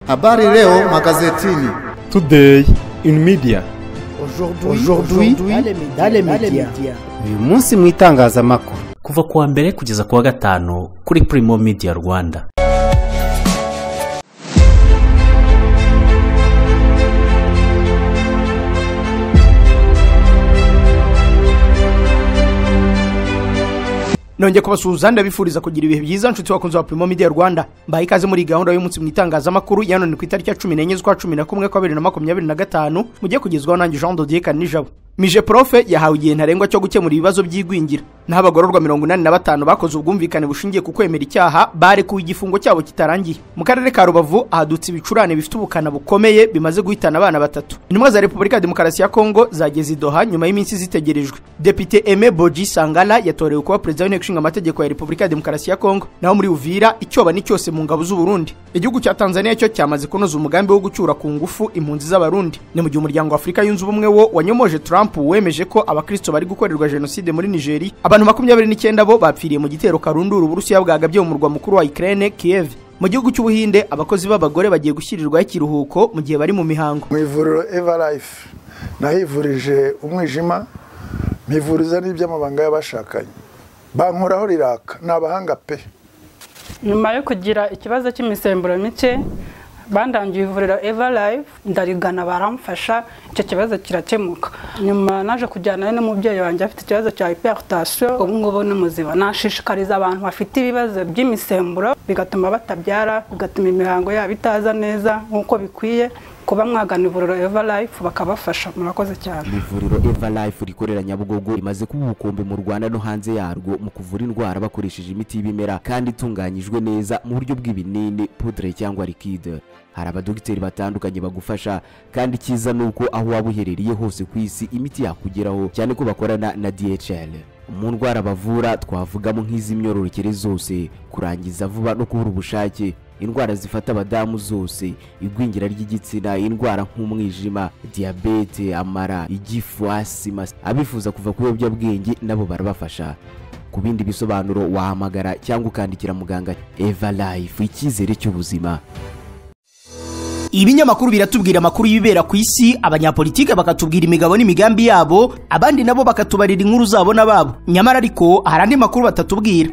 Habari leo magazetini. Today in media. Aujourd'hui dans les médias. Uyu munsi mu itangazamakuru. Kuva kuwa mbere kugeza kuwa gatanu kuri Primo Media Rwanda. Nongeye kubasuhuza ndabifuriza kugira ibihe byiza nshuti bakunze wa Primo Media Rwanda. Mbaye ikaze muri gahunda y'umunsi mu itangazamakuru ya none ku itariki ya 14 z'ukwa 11 kwa 2025 mugiye kugezwaho nanjye Jean Dodier Kanijabo. Mije Profe yahawe igihe ntarengwa cyo gukemura ibibazo by'igwingira. Naho abagororwa 85 bakoze ubwumvikane bushingiye ku kwemera icyaha barekuwe igifungo cyabo kitarangiye. Mu karere ka Rubavu ahadutse ibicurane bifite ubukana bukomeye bimaze guhitana abana batatu. Intumwa za Repubulika ya Demokarasi ya Kongo zageze i Doha nyuma y'iminsi zitegerejwe. Depite Aimé Boji Sangala yatorewe kuba perezida w'inteko ishinga amategeko ya Repubulika ya Demokarasi ya Kongo. Naho muri Uvira icyoba ni cyose mu ngabo z'u Burundi. Igihugu cya Tanzania cyo cyamaze kunoza umugambi wo gucyura ku ngufu impunzi z'Abarundi. Ni mu gihe umuryango wa Afurika yunze ubumwe wo wanyomoje Trump wemeje ko abakristo bari gukorerwa jenoside muri Nigeria. Abantu 29 bo bapfiriye mu gitero karundura Uburusiya bwagabye mu murwa mukuru wa Ukraine, Kiev. Mu gihugu cy'Ubuhinde abakozi b'abagore bagiye gushyirirwaho ikiruhuko mu gihe bari mu mihango. Mu ivuriro Everlife nahivurije umwijima, mpivuriza n'iby'amabanga y'abashakanye. Bankoraho riraka, ni abahanga pe. Nyuma yo kugira ikibazo cy'imisemburo mike bandangiye ivuriro Everlife ndarigana baramfasha icyo kibazo kirakemuka. Nyuma naje kujyana n'umubyeyi wanjye afite ikibazo cya hypertension, ubu ngubu ni muzima. Nashishikariza abantu bafite ibibazo by'imisemburo bigatuma batabyara, bigatuma imihango yabo itaza neza nk'uko bikwiye, kuba mwagana ivuriro Everlife bakabafasha. Murakoze cyane. Ivuriro Everlife rikorera Nyabugogo rimaze kuba ubukombe mu Rwanda no hanze yarwo mu kuvura indwara bakoresheje imiti y'ibimera kandi itunganyijwe neza mu buryo bw'ibinini, poudre cyangwa liquide. Hari abadogiteri batandukanye bagufasha kandi cyiza nuko aho waba uherereye hose ku isi imiti yakugeraho, cyane ko bakorana na DHL. Mu ndwara bavura twavugamo nk'iz'imyororokere zose, kurangiza vuba no kubura ubushake, indwara zifata abadamu zose, igwingira ry'igitsina, indwara nk'umwijima, diabete, amara, igifu, asima. Abifuza kuva ku biyobyabwenge nabo barabafasha. Ku bindi bisobanuro wahamagara cyangwa ukandikira muganga. Everlife, icyizere cy'ubuzima. Ibinyamakuru biratubwira amakuru y'ibibera ku isi, abanyapolitike bakatubwira imigabo n'imigambi yabo, abandi nabo bakatubarira inkuru zabo n'ababo. Nyamara ariko hari andi makuru batatubwira.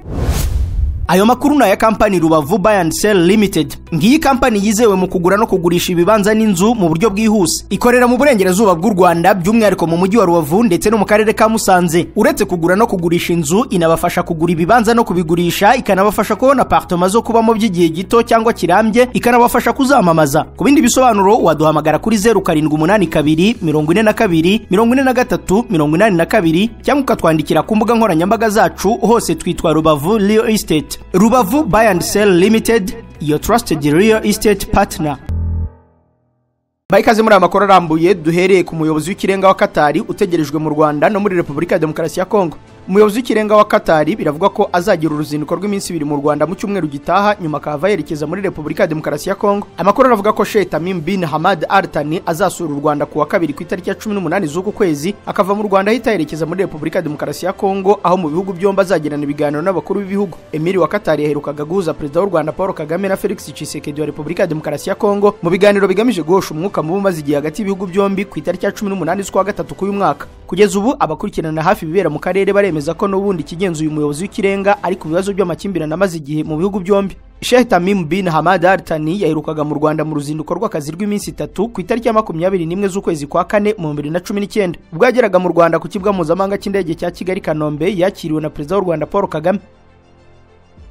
Ayo makuru na ya kampani Rubavu Buy and Sell Limited. Ngiyi kampani yizewe mu kugura no kugurisha ibibanza n'inzu mu buryo bwihuse. Ikorera mu burengerazuba bw'u Rwanda by'umwihariko mu mujyi wa Rubavu ndetse no mu karere ka Musanze. Uretse kugura no kugurisha inzu, inabafasha kugura ibibanza no kubigurisha, ikanabafasha kubona apartment zo kubamo by'igihe gito cyangwa kirambye, ikanabafasha kuzamamaza. Ku bindi bisobanuro waduhamagara kuri 0782 42 43 82 cyangwa ukatwandikira ku mbuga nkoranyambaga zacu hose twitwa Rubavu Real Estate. Rubavu Buy and Sell Limited, your trusted real estate partner. Baikaze muri amakuru arambuye duhereye ku muyobozi w'ikirenga wa Katari utegerejwe mu Rwanda no muri Repubulika ya Demokarasi ya Kongo. Umuyobozi w'ikirenga wa Katari biravugwa ko azagira uruzinduko rw'iminsi ibiri mu Rwanda mu cyumweru gitaha, nyuma akava yerekeza muri Repubulika ya Demokarasi ya Kongo. Amakuru aravuga ko Sheikh Tamim bin Hamad Al Thani azasura u Rwanda kuwa kabiri ku itariki ya 18 z'uku kwezi, akava mu Rwanda ahita yerekeza muri Repubulika ya Demokarasi ya Kongo, aho mu bihugu byombi azagirana ibiganiro n'abakuru b'ibihugu. Emiri wa Katari yaherukaga guhuza Perezida w'u Rwanda Paul Kagame na Felix Tshisekedi wa Repubulika ya Demokarasi ya Kongo mu biganiro bigamije guhosha umwuka mubi umaze igihe hagati y'ibihugu byombi ku itariki ya 18 z'ukwa gatatu k'uyu mwaka. Kugeza ubu abakurikirana hafi ibibera mu karere baremeza ko n'ubundi ikigenzuye umuyobozi w'ikirenga ari ku bibazo by'amakimbirane amaze igihe mu bihugu byombi. Sheikh Tamim bin Hamad Al Thani yaherukaga mu Rwanda mu ruzinduko rw'akazi rw'iminsi itatu ku itariki ya 21 z'ukwezi kwa kane mu 2019. Ubwo yageraga mu Rwanda ku kibuga mpuzamahanga cy'indege cya Kigali Kanombe, yakiriwe na Perezida w'u Rwanda Paul Kagame.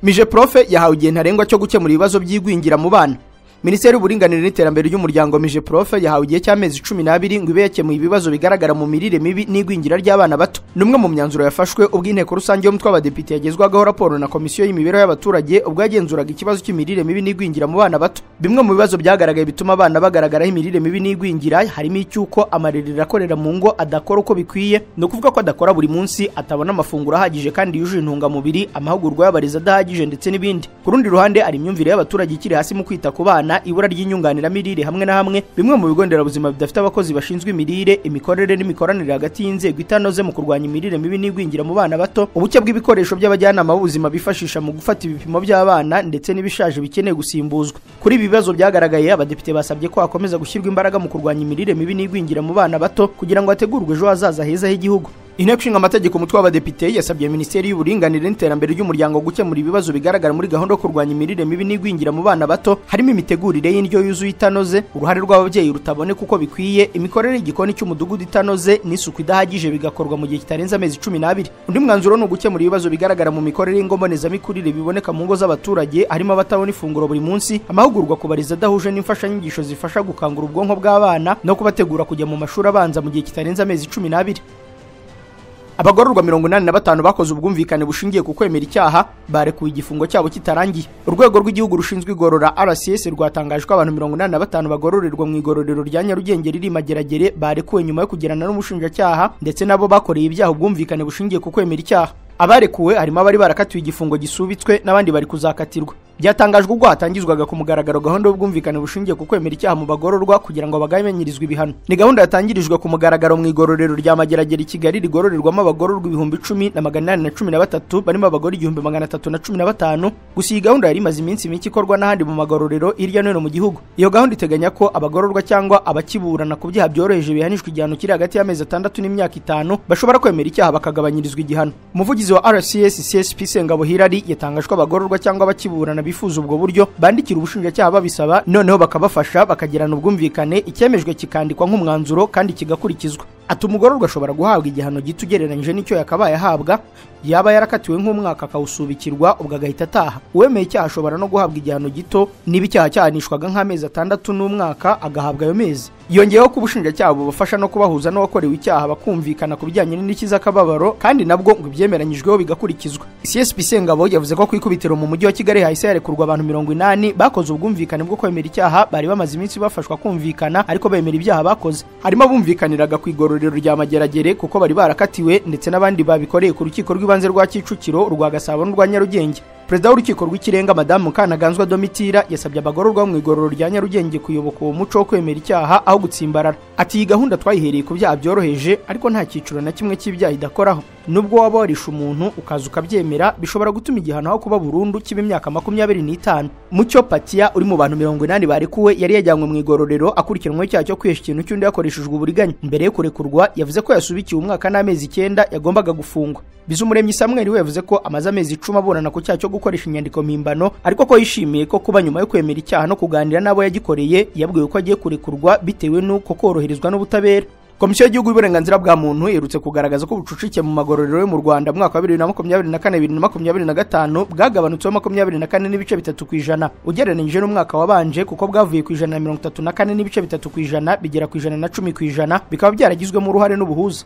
Mije Profe yahawe igihe ntarengwa cyo gukemura ibibazo by'igwingira mu bana. Minisiteri y'Uburinganire n'Iterambere ry'Umuryango Mije Profe yahawe igihe cy'amezi 12 ngo ibe yakemuye ibibazo bigaragara mu mirire mibi n'igwingira ry'abana bato. Numwe mu myanzuro yafashwe ubwo inteko rusange y'umutwe w'abadepite yagezwagaho raporo na komisiyo y'imibereho y'abaturage ubwo yagenzuraga ikibazo cy'imirire mibi n'igwingira mu bana bato. Bimwe mu bibazo byagaragaye bituma abana bagaragaraho imirire mibi n'igwingira harimo icyuko amarerero akorera mu ngo adakora uko bikwiye, ni ukuvuga ko adakora buri munsi, atabona amafunguro ahagije kandi yujuje intungamubiri, amahugurwa y'abarezi adahagije ndetse n'ibindi. Ku rundi ruhande hari imyumvire y'abaturage ikiri hasi mu kwita ku bana, bana, ibura ry'inyunganiramirire hamwe na hamwe, bimwe mu bigo nderabuzima bidafite abakozi bashinzwe imirire, imikorere n'imikoranire hagati y'inzego itanoze mu kurwanya imirire mibi n'igwingira mu bana bato, ubuke bw'ibikoresho by'abajyanama b'ubuzima bifashisha mu gufata ibipimo by'abana ndetse n'ibishaje bikeneye gusimbuzwa. Kuri ibi bibazo byagaragaye, abadepite basabye ko hakomeza gushyirwa imbaraga mu kurwanya imirire mibi n'igwingira mu bana bato kugira ngo hategurwe ejo hazaza heza h'igihugu. Inteko Ishinga Amategeko umutwe w'abadepite yasabye Minisiteri y'Uburinganire n'Iterambere ry'Umuryango gukemura ibibazo bigaragara muri gahunda yo kurwanya imirire mibi n'igwingira mu bana bato, harimo imitegurire y'indyo yuzuye itanoze, uruhare rw'ababyeyi rutaboneka uko bikwiye, imikorere y'igikoni cy'umudugudu itanoze n'isuku idahagije, bigakorwa mu gihe kitarenze amezi 12. Undi mwanzuro ni ugukemura ibibazo bigaragara mu mikorere y'ingo mbonezamikurire biboneka mu ngo z'abaturage, harimo abatabona ifunguro buri munsi, amahugurwa ku barezi adahuje n'imfashanyigisho zifasha gukangura ubwonko bw'abana no kubategura kujya mu mashuri abanza mu gihe kitarenze amezi 12. Abagororwa 85 bakoze ubwumvikane bushingiye ku kwemera icyaha barekuwe igifungo cyabo kitarangiye. Urwego rw'igihugu rushinzwe igorora RCS rwatangaje ko abantu 85 bagororerwa mu igororero rya Nyarugenge riri Mageragere barekuwe nyuma yo kugirana n'umushinjacyaha ndetse nabo bakoreye ibyaha ubwumvikane bushingiye ku kwemera icyaha. Abarekuwe harimo abari barakatiwe igifungo gisubitswe n'abandi bari kuzakatirwa. Byatangajwe ubwo hatangizwaga ku mugaragaro gahunda y'ubwumvikane bushingiye ku kwemera icyaha mu bagororwa kugira ngo bagabanyirizwe ibihano. Ni gahunda yatangirijwe ku mugaragaro mu igororero rya Mageragere i Kigali rigororerwamo abagororwa 10,813 barimo abagore 1,315. Gusa iyi gahunda yari imaze iminsi mike ikorwa n'ahandi mu magororero hirya no hino mu gihugu. Iyo gahunda iteganya ko abagororwa cyangwa abakiburana ku byaha byoroheje bihanishwa igihano kiri hagati y'amezi 6 n'imyaka 5 bashobora kwemera icyaha bakagabanyirizwa igihano. Umuvugizi wa RCS CSP Sengabo Hilary yatangaje ko abagororwa cyangwa abakiburana bifuza ubwo buryo bandikira ubushinjacyaha babisaba, noneho bakabafasha bakagirana ubwumvikane, icyemejwe kikandikwa nk'umwanzuro kandi kigakurikizwa. Ati umugororwa ashobora guhabwa igihano gito ugereranyije n'icyo yakabaye ahabwa, yaba yarakatiwe nk'umwaka akawusubikirwa ubwo agahita ataha. Uwemeye icyaha ashobora no guhabwa igihano gito niba icyaha cyahanishwaga nk'amezi 6 n'umwaka agahabwa ayo mezi. Yongeyeho ko ubushinjacyaha bubafasha no kubahuza n'uwakorewe icyaha bakumvikana ku bijyanye n'indishyi z'akababaro, kandi nabwo ngo ibyemeranyijweho bigakurikizwa. CSP Sengabo yavuze ko ku ikubitiro mu mujyi wa Kigali hahise harekurwa abantu 80 bakoze ubwumvikane bwo kwemera icyaha bari bamaze iminsi bafashwa kumvikana ariko bemera ibyaha bakoze. Harimo abumvikaniraga ku igororero rya Mageragere kuko bari barakatiwe ndetse n'abandi babikoreye ku rukiko rw'ibanze rwa Kicukiro, rwa Gasabo n'urwa Nyarugenge. Perezida w'urukiko rw'ikirenga Madamu Mukanaganzwa Domitira yasabye abagororwa mu igororero rya Nyarugenge kuyoboka uwo muco wo kwemera icyaha aho gutsimbarara. Ati iyi gahunda twayihereye ku byaha byoroheje ariko nta cyiciro na kimwe cy'ibyaha idakoraho. Nubwo waba warishe umuntu ukaza ukabyemera bishobora gutuma igihano aho kuba burundu kiba imyaka 25. Mucyo Patia uri mu bantu 80 barekuwe yari yajyanywe mu igororero akurikiranweho icyaha cyo kwihesha ikintu cy'undi yakoreshejwe uburiganya. Mbere yo kurekurwa yavuze ko yasubikiwe umwaka n'amezi 9 yagombaga gufungwa. Bizumuremyi Samuel we yavuze ko amaze amezi 10 aburana ku cyaha cyo gukoresha inyandiko mpimbano, ariko ko yishimiye ko kuba nyuma yo kwemera icyaha no kuganira n'abo yagikoreye yabwiwe ko agiye kurekurwa bitewe n'uko koroherezwa n'ubutabera. Komisiyo y'igihugu y'uburenganzira bwa muntu iherutse kugaragaza ko ubucucike mu magororero yo mu Rwanda mu mwaka wa 2024-2025 bwagabanutseho 24.3% ugereranyije n'umwaka wabanje, kuko bwavuye ku 134.3% bigera ku 110%, bikaba byaragizwemo uruhare n'ubuhuza.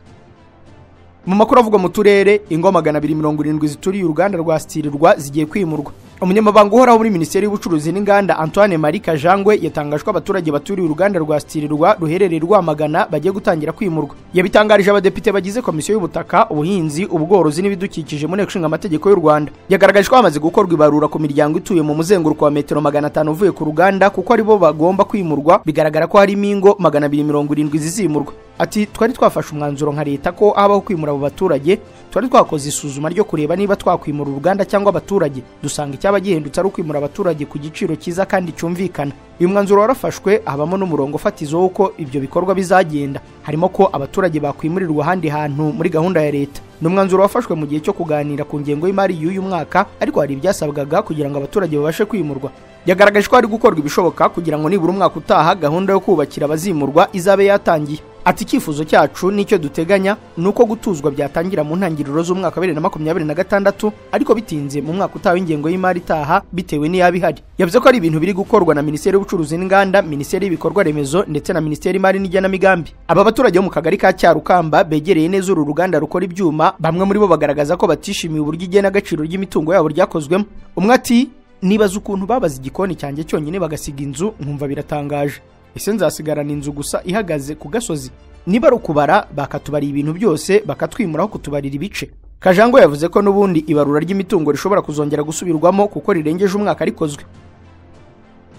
Mu makuru avugwa mu turere, ingo 270 zituriye uruganda rwa Stirirwa zigiye kwimurwa. Umunyamabanga uhoraho muri Minisiteri y'Ubucuruzi n'Inganda Antoine Marie Kajangwe yatangaje ko abaturage baturiye uruganda rwa Stirirwa ruherereye Rwamagana bagiye gutangira kwimurwa. Yabitangarije abadepite bagize komisiyo y'ubutaka, ubuhinzi, ubworozi n'ibidukikije mu Nteko Ishinga Amategeko y'u Rwanda. Yagaragaje ko hamaze gukorwa ibarura ku miryango ituye mu muzenguruko wa metero 500 uvuye ku ruganda kuko aribo bagomba kwimurwa, bigaragara ko harimo ingo 270 zizimurwa. Ati twari twafashe umwanzuro nka leta ko habaho kwimura abo baturage, twari twakoze isuzuma ryo kureba niba twakwimura uruganda cyangwa abaturage, dusanga icyaba gihendutse ari ukwimura abaturage ku giciro cyiza kandi cyumvikana. Uyu mwanzuro warafashwe habamo n'umurongo fatizo w'uko ibyo bikorwa bizagenda, harimo ko abaturage bakwimurirwa ahandi hantu muri gahunda ya leta. Ni umwanzuro wafashwe mu gihe cyo kuganira ku ngengo y'imari y'uyu mwaka, ariko hari ibyasabwaga kugira ngo abaturage babashe kwimurwa. Yagaragaje ko hari gukorwa ibishoboka kugira ngo nibura umwaka utaha gahunda yo kubakira abazimurwa izabe yatangiye. Ati icyifuzo cyacu nicyo duteganya nuko gutuzwa byatangira mu ntangiriro z'umwaka wa 2026, ariko bitinze mu mwaka utaha w'ingengo y'imari itaha bitewe n'iyaba ihari. Yavuze ko ari ibintu biri gukorwa na Minisiteri y'Ubucuruzi n'Inganda, Minisiteri y'Ibikorwa Remezo ndetse na Minisiteri y'Imari n'Igenamigambi. Aba baturage bo mu kagari ka Cyarukamba begereye neza uru ruganda rukora ibyuma, bamwe muri bo bagaragaza ko batishimiye uburyo igenagaciro ry'imitungo yabo ryakozwemo. Umwe ati nibaza ukuntu babaza igikoni cyanjye cyonyine bagasiga inzu, nkumva biratangaje. Ese nzasigarana inzu gusa ihagaze ku gasozi? Niba ari ukubara bakatubara ibintu byose bakatwimuraho kutubarira ibice. Kajango yavuze ko n'ubundi ibarura ry'imitungo rishobora kuzongera gusubirwamo kuko rirengeje umwaka rikozwe.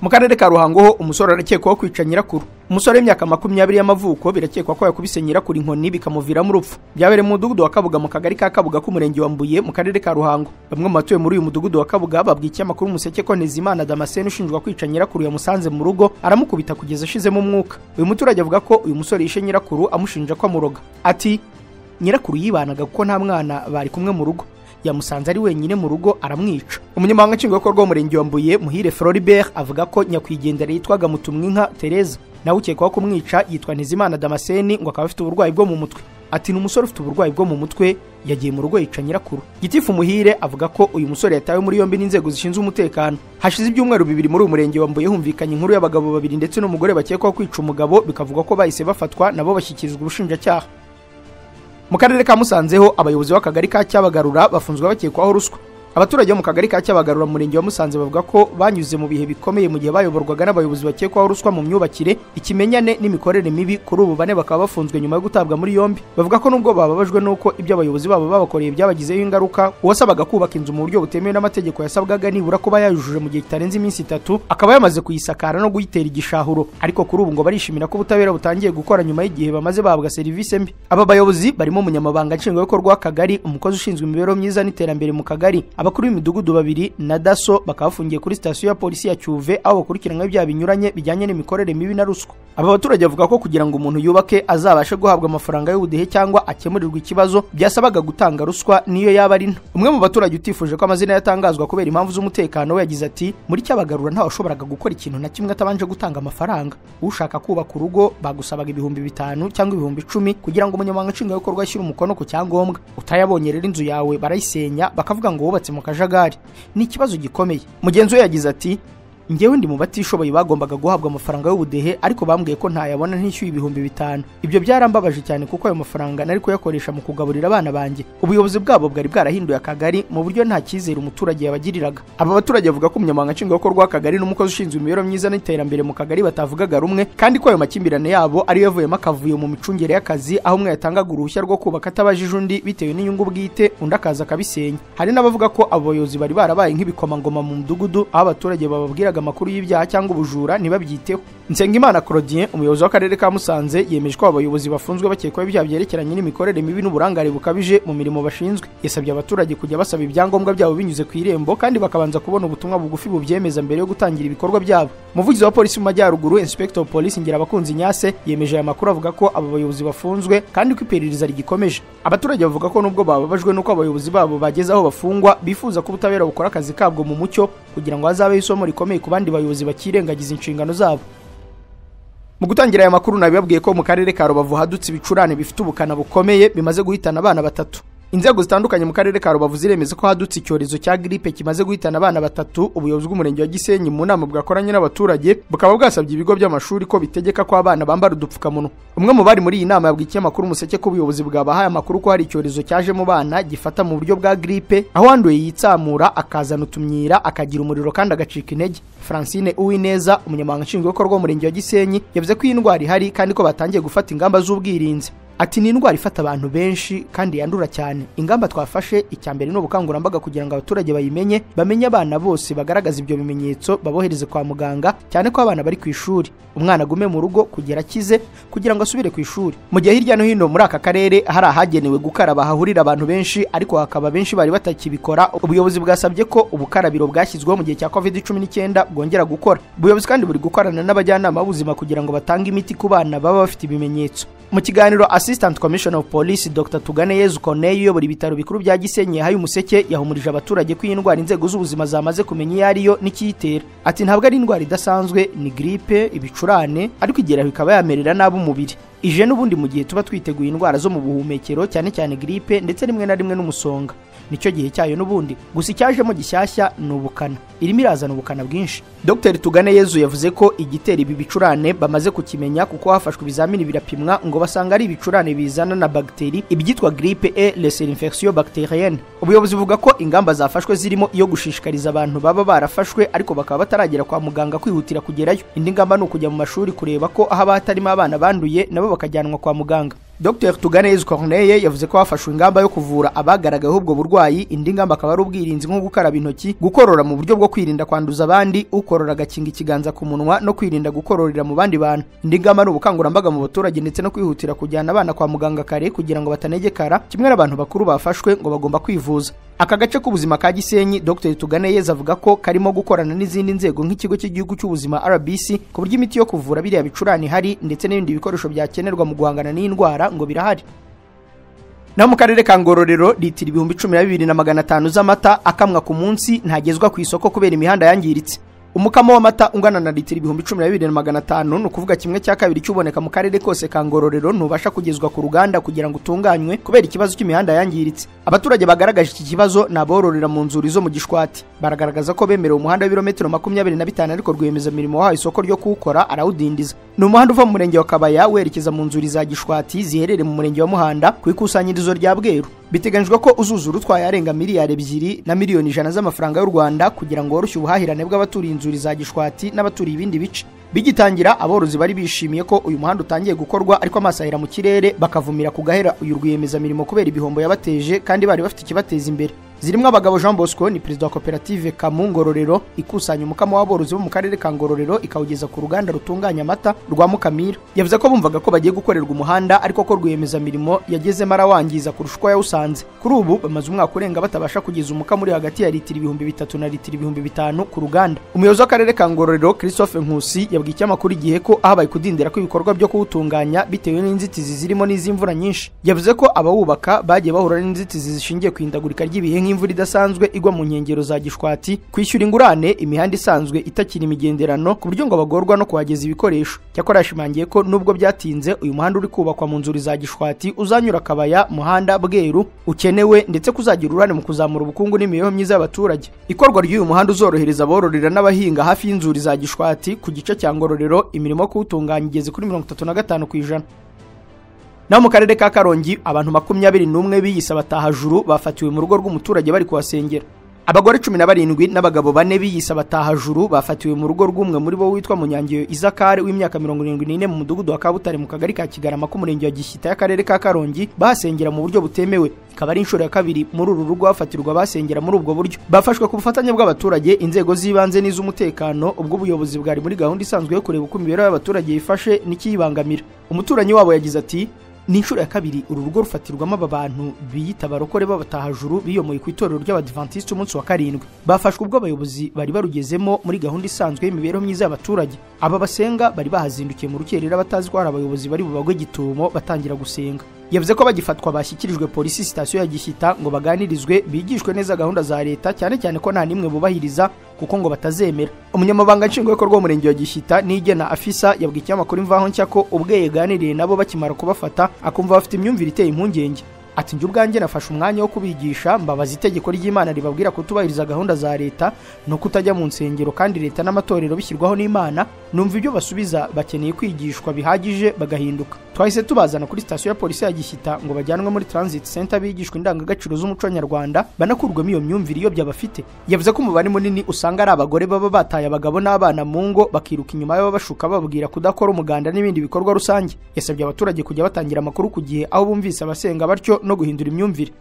Mu karere ka Ruhango ho umusore arakekwaho kwica nyirakuru. Umusore w'imyaka 20 y'amavuko birakekwa ko yakubise nyirakuru inkoni bikamuviramo urupfu. Byabereye mu mudugudu wa Kabuga mu kagari ka Kabuga k'umurenge wa Mbuye mu karere ka Ruhango. Bamwe mu batuye muri uyu mudugudu wa Kabuga babwiye ikinyamakuru Umuseke ko Ntezimana Damascene ushinjwa kwica nyirakuru yamusanze mu rugo aramukubita kugeza ashizemo umwuka. Uyu muturage avuga ko uyu musore yishe nyirakuru amushinja ko amuroga. Ati nyirakuru yibanaga kuko nta mwana bari kumwe mu rugo, yamusanze ari wenyine mu rugo aramwica. Umunyamabanga nshingwabikorwa w'umurenge wa Mbuye Muhire Floribert avuga ko nyakwigendera yitwaga Mutumwinka Tereza, nawe ukekwaho kumwica yitwa Ntezimana Damascene ngo akaba afite uburwayi bwo mu mutwe. Ati ni umusore ufite uburwayi bwo mu mutwe, yagiye mu rugo yica nyirakuru. Gitifu Muhire avuga ko uyu musore yatawe muri yombi n'inzego zishinzwe umutekano. Hashize ibyumweru 2 muri uyu murenge wa Mbuye humvikanye inkuru y'abagabo babiri ndetse n'umugore bakekwaho kwica umugabo, bikavugwa ko bahise bafatwa nabo bashyikirizwa ubushinjacyaha. Mu karere ka Musanze ho abayobozi b'akagari ka Cyabagarura bafunzwe bakekwaho ruswa. Abaturage bo mu kagari ka Cyabagarura mu murenge wa Musanze bavuga ko banyuze mu bihe bikomeye mu gihe bayoborwaga n'abayobozi bakekwaho ruswa mu myubakire, ikimenyane n'imikorere mibi. Kuri ubu bane bakaba bafunzwe nyuma yo gutabwa muri yombi. Bavuga ko nubwo bababajwe n'uko ibyo abayobozi babo babakoreye byabagizeho ingaruka, uwasabaga kubaka inzu mu buryo butemewe n'amategeko yasabwaga nibura kuba yayujuje mu gihe kitarenze iminsi 3, akaba yamaze kuyisakara no kuyitera igishahuro. Ariko kuri ubu ngo barishimira ko ubutabera butangiye gukora nyuma y'igihe bamaze bahabwa serivisi mbi. Aba bayobozi barimo umunyamabanga nshingwabikorwa w'akagari, umukozi ushinzwe imibereho myiza n'iterambere mu kagari, abakuru b'imidugudu 2 na daso bakaba bafungiye kuri sitasiyo ya polisi ya Cyuve aho bakurikiranwe ibyaha binyuranye bijyanye n'imikorere mibi na ruswa. Aba baturage bavuga ko kugira ngo umuntu yubake azabashe guhabwa amafaranga y'ubudehe cyangwa akemurirwe ikibazo byasabaga gutanga ruswa niyo yaba ari nto. Umwe mu baturage utifuje ko amazina yatangazwa kubera impamvu z'umutekano we yagize ati muri Cyabagarura ntawe washoboraga gukora ikintu na kimwe atabanje gutanga amafaranga. Ushaka kubaka urugo bagusabaga 5000 cyangwa 10,000 kugira ngo umunyamabanga nshingwabikorwa ashyire umukono ku cyangombwa. Utayabonye rero inzu yawe barayisenya bakavuga ngo wubatse mu kajagari. Ni ikibazo gikomeye. Mugenzi we yagize ati njyewe ndi mu batishoboye bagombaga guhabwa amafaranga y'ubudehe ariko bambwiye ko ntayabona ntishyuye 5000. Ibyo byarambabaje cyane kuko ayo mafaranga nari kuyakoresha mu kugaburira abana banjye. Ubuyobozi bwabo bwari bwarahinduye akagari mu buryo nta cyizere umuturage yabagiriraga. Aba baturage bavuga ko umunyamabanga nshingwabikorwa w'akagari n'umukozi ushinzwe imibereho myiza n'iterambere mu kagari batavugaga rumwe, kandi ko ayo makimbirane yabo ariyo yavuyemo akavuyo mu micungire y'akazi, aho umwe yatangaga uruhushya rwo kubaka atabajije undi bitewe n'inyungu bwite, undi akaza akabisenya. Hari n'abavuga ko abayobozi bari barabaye nk'ibikomangoma mu mudugudu, aho abaturage bababwiraga amakuru y'ibyaha cyangwa ubujura ntibabyiteho. Nsengimana Claudien, umuyobozi w'akarere ka Musanze, yemeje ko abayobozi bafunzwe bakekwaho ibyaha byerekeranye n'imikorere mibi n'uburangare bukabije mu mirimo bashinzwe. Yasabye abaturage kujya basaba ibyangombwa byabo binyuze ku irembo kandi bakabanza kubona ubutumwa bugufi bubyemeza mbere yo gutangira ibikorwa byabo. Umuvugizi wa polisi mu Majyaruguru, Inspector of Police Ngirabakunzi Nyase, yemeje aya makuru avuga ko abo bayobozi bafunzwe kandi ko iperereza rigikomeje. Abaturage bavuga ko nubwo bababajwe n'uko abayobozi babo bageze aho bafungwa, bifuza ko ubutabera bukora akazi kabwo mu mucyo kugira ngo hazabeho isomo rikomeye ku bandi bayobozi bakirengagiza inshingano zabo. Mu gutangira aya makuru nabibabwiye ko mu karere ka Rubavu hadutse ibicurane bifite ubukana bukomeye bimaze guhitana abana 3. Inzego zitandukanye mu karere ka Rubavu ziremeza ko hadutse icyorezo cya gripe kimaze guhitana abana 3. Ubuyobozi bw'umurenge wa Gisenyi mu nama bwakoranye n'abaturage bukaba bwasabye ibigo by'amashuri ko bitegeka ko abana bambara udupfukamunwa. Umwe mu bari muri iyi nama yabwiye ikinyamakuru Umuseke ko ubuyobozi bwabahaye amakuru ko hari icyorezo cyaje mu bana gifata mu buryo bwa gripe, aho wanduye yitsamura akazana utumyira, akagira umuriro kandi agacika intege. Francine Uwineza, umunyamabanga nshingwabikorwa w'umurenge wa Gisenyi, yavuze ko iyi ndwara ihari kandi ko batangiye gufata ingamba z'ubwirinzi. Ati ni indwara ifata abantu benshi kandi yandura cyane. Ingamba twafashe, icya mbere ni ubukangurambaga kugira ngo abaturage bayimenye, bamenye abana bose bagaragaza ibyo bimenyetso babohereze kwa muganga, cyane ko abana bari ku ishuri. Umwana agume mu rugo kugera akize kugira ngo asubire ku ishuri. Mu gihe hirya no hino muri aka karere hari ahagenewe gukaraba hahurira abantu benshi, ariko hakaba benshi bari batakibikora, ubuyobozi bwasabye ko ubukarabiro bwashyizweho mu gihe cya COVID-19 bwongera gukora. Ubuyobozi kandi buri gukorana n'abajyanama b'ubuzima kugira ngo batange imiti ku bana baba bafite ibimenyetso. Mu kiganiro Assistant Commissioner of Police Dr Tuganeyezu Corneille uyobora ibitaro bikuru bya Gisenyi yahaye Umuseke, yahumurije abaturage ko iyi ndwara inzego z'ubuzima zamaze kumenya iyo ariyo n'ikiyitera. Ati ntabwo ari indwara idasanzwe, ni gripe, ibicurane, ariko igeraho ikaba yamerera nabi umubiri. Ije n'ubundi mu gihe tuba twiteguye indwara zo mu buhumekero cyane cyane gripe ndetse rimwe na rimwe n'umusonga. Nicyo gihe cyayo n'ubundi, gusa icyajemo gishyashya ni ubukana, irimo irazana ubukana bwinshi. Dr Tuganeyezu yavuze ko igitera ibi bicurane bamaze kukimenya kuko hafashwe ibizamini birapimwa ngo basanga ari ibicurane bizana na bagiteri, ibyitwa grippe et les infections bactériennes. Ubuyobozi buvuga ko ingamba zafashwe zirimo iyo gushishikariza abantu baba barafashwe ariko bakaba bataragera kwa muganga kwihutira kugerayo. Indi ngamba ni ukujya mu mashuri kureba ko aho hatarimo abana banduye nabo bakajyanwa kwa muganga. Dr Tuganeyezu Corneille yavuze ko hafashwe ingamba yo kuvura abagaragayeho ubwo burwayi, indi ngamba akaba ari ubwirinzi nko gukaraba intoki, gukorora mu buryo bwo kwirinda kwanduza abandi, ukorora agakinga ikiganza ku munwa no kwirinda gukororera mu bandi bantu. Indi ngamba ni ubukangurambaga mu baturage ndetse no kwihutira kujyana abana kwa muganga kare kugira ngo batanegekara, kimwe n'abantu bakuru bafashwe ngo bagomba kwivuza. Aka gace k'ubuzima ka Gisenyi, Dr Tuganeyezu avuga ko karimo gukorana n'izindi nzego nk'ikigo cy'igihugu cy'ubuzima RBC ku buryo imiti yo kuvura biriya bicurane ihari ndetse n'ibindi bikoresho byakenerwa mu guhangana n'indwara ngo birahari. Naho mu karere ka Ngororero, litiro 12,500 z'amata akamwa ku munsi ntagezwa ku isoko kubera imihanda yangiritse. Umukamo w'amata ungana na litiro 12,500, ni ukuvuga kimwe cya kabiri cy'uboneka mu karere kose ka Ngororero, ntubasha kugezwa ku ruganda kugira ngo utunganywe kubera ikibazo cy'imihanda yangiritse. Abaturage bagaragaje iki kibazo ni abororera mu nzuri zo mu Gishwati. Baragaragaza ko bemerewe umuhanda w'ibirometero 25 ariko rwiyemezamirimo wahawe isoko ryo kuwukora arawudindiza. Ni umuhanda uva mu murenge wa Kabaya werekeza mu nzuri za Gishwati ziherereye mu murenge wa Muhanda ku ikusanyirizo rya Bweru. Biteganyijwe ko uzuzura utwaye arenga 2 miliyari 100 z'amafaranga y'u Rwanda kugira ngo woroshye ubuhahirane bw'abaturiye inzuri za Gishwati n'abaturiye ibindi bice. Bigitangira aborozi bari bishimiye ko uyu muhanda utangiye gukorwa, ariko amaso ahera mu kirere bakavumira ku gahera uyu rwiyemezamirimo kubera ibihombo yabateje kandi bari bafite ikibateza imbere. Zirimo abagabo Jean Bosco ni perezida wa koperative Kamu Ngororero ikusanya umukamo w'aborozi bo mu karere ka Ngororero ikawugeza ku ruganda rutunganya amata rwa Mukamira. Yavuze ko bumvaga ko bagiye gukorerwa umuhanda ariko ko rwiyemezamirimo yagezemo arawangiza kurusha uko yawusanze. Kuri ubu bamaze umwaka urenga batabasha kugeza umukamo uri hagati ya litiro 3,000 na litiro 5,000 ku ruganda. Umuyobozi w'akarere ka Ngororero Christophe Nkusi yabwiye ikinyamakuru Igihe ko ahabaye kudindira kw'ibikorwa byo kuwutunganya bitewe n'inzitizi zirimo n'iz'imvura nyinshi. Yavuze ko abawubaka bagiye bahura n'inzitizi zishingiye ku ihindagurika ry'ibihe nk'imvura idasanzwe igwa mu nkengero za Gishwati, kwishyura ingurane imihanda isanzwe itakiri imigenderano ku buryo ngo bagorwa no kuhageza ibikoresho. Cyakora yashimangiye ko nubwo byatinze uyu muhanda uri kubakwa mu nzuri za Gishwati uzanyura Kabaya, Muhanda, Bweru ukenewe ndetse kuzagira uruhare mu kuzamura ubukungu n'imibereho myiza y'abaturage. Ikorwa ry'uyu muhanda uzorohereza abororera n'abahinga hafi y'inzuri za Gishwati ku gice cya Ngororero, imirimo yo kuwutunganya igeze kuri 35%. Naho mu karere ka Karongi abantu 21 biyise abatahajuru bafatiwe mu rugo rw'umuturage bari kuhasengera. Abagore 17 n'abagabo 4 biyise abatahajuru bafatiwe mu rugo rw'umwe muri bo witwa Munyangeyo Izakare w'imyaka 74 mu mudugudu wa Kabutare mu kagari ka Kigarama k'umurenge wa Gishyita y'akarere ka Karongi, bahasengera mu buryo butemewe. Ikaba ari inshuro ya kabiri muri uru rugo bafatirwa basengera muri ubwo buryo. Bafashwe ku bufatanye bw'abaturage, inzego z'ibanze n'iz'umutekano, ubwo ubuyobozi bwari muri gahunda isanzwe yo kureba uko imibereho y'abaturage yifashe n'ikiyibangamira. Umuturanyi wabo yagize ati: ni inshuro ya kabiri uru rugo rufatirwamo aba bantu biyita abarokore b'abatahajuru biyomoye ku itorero ry'Abadiventiste umunsi wa 7. Bafashwe ubwo abayobozi bari barugezemo muri gahunda isanzwe y'imibereho myiza y'abaturage. Aba basenga bari bahazindukiye mu rukerera batazi ko hari abayobozi bari bubagwe gitumo batangira gusenga. Yavuze ko bagifatwa bashyikirijwe polisi sitasiyo ya Gishyita ngo baganirizwe, bigishwe neza gahunda za leta, cyane cyane ko nta nimwe bubahiriza kuko ngo batazemera. Umunyamabanga nshingwabikorwa w'umurenge wa Gishyita Nigena Afisa yabwiye ikinyamakuru Imvaho Nshya ko ubwe yaganiriye nabo bakimara kubafata akumva bafite imyumvire iteye impungenge. Ati: njye ubwanjye nafashe umwanya wo kubigisha, mbabaza itegeko ry'Imana ribabwira kutubahiriza gahunda za leta no kutajya mu nsengero, kandi leta n'amatorero bishyirwaho n'Imana. Numva ibyo basubiza bakeneye kwigishwa bihagije bagahinduka. Twahise tubazana kuri sitasiyo ya polisi ya Gishyita ngo bajyanwe muri transit center bigishwe indangagaciro z'umuco nyarwanda, banakurwemo iyo myumvire iyo byabafite. Yavuze ko umubare munini usanga ari abagore baba bataye abagabo n'abana mu ngo bakiruka inyuma y'ababashuka bababwira kudakora umuganda n'ibindi bikorwa rusange. Yasabye abaturage kujya batangira amakuru ku gihe aho bumvise abasenga batyo no guhindura imyumvire.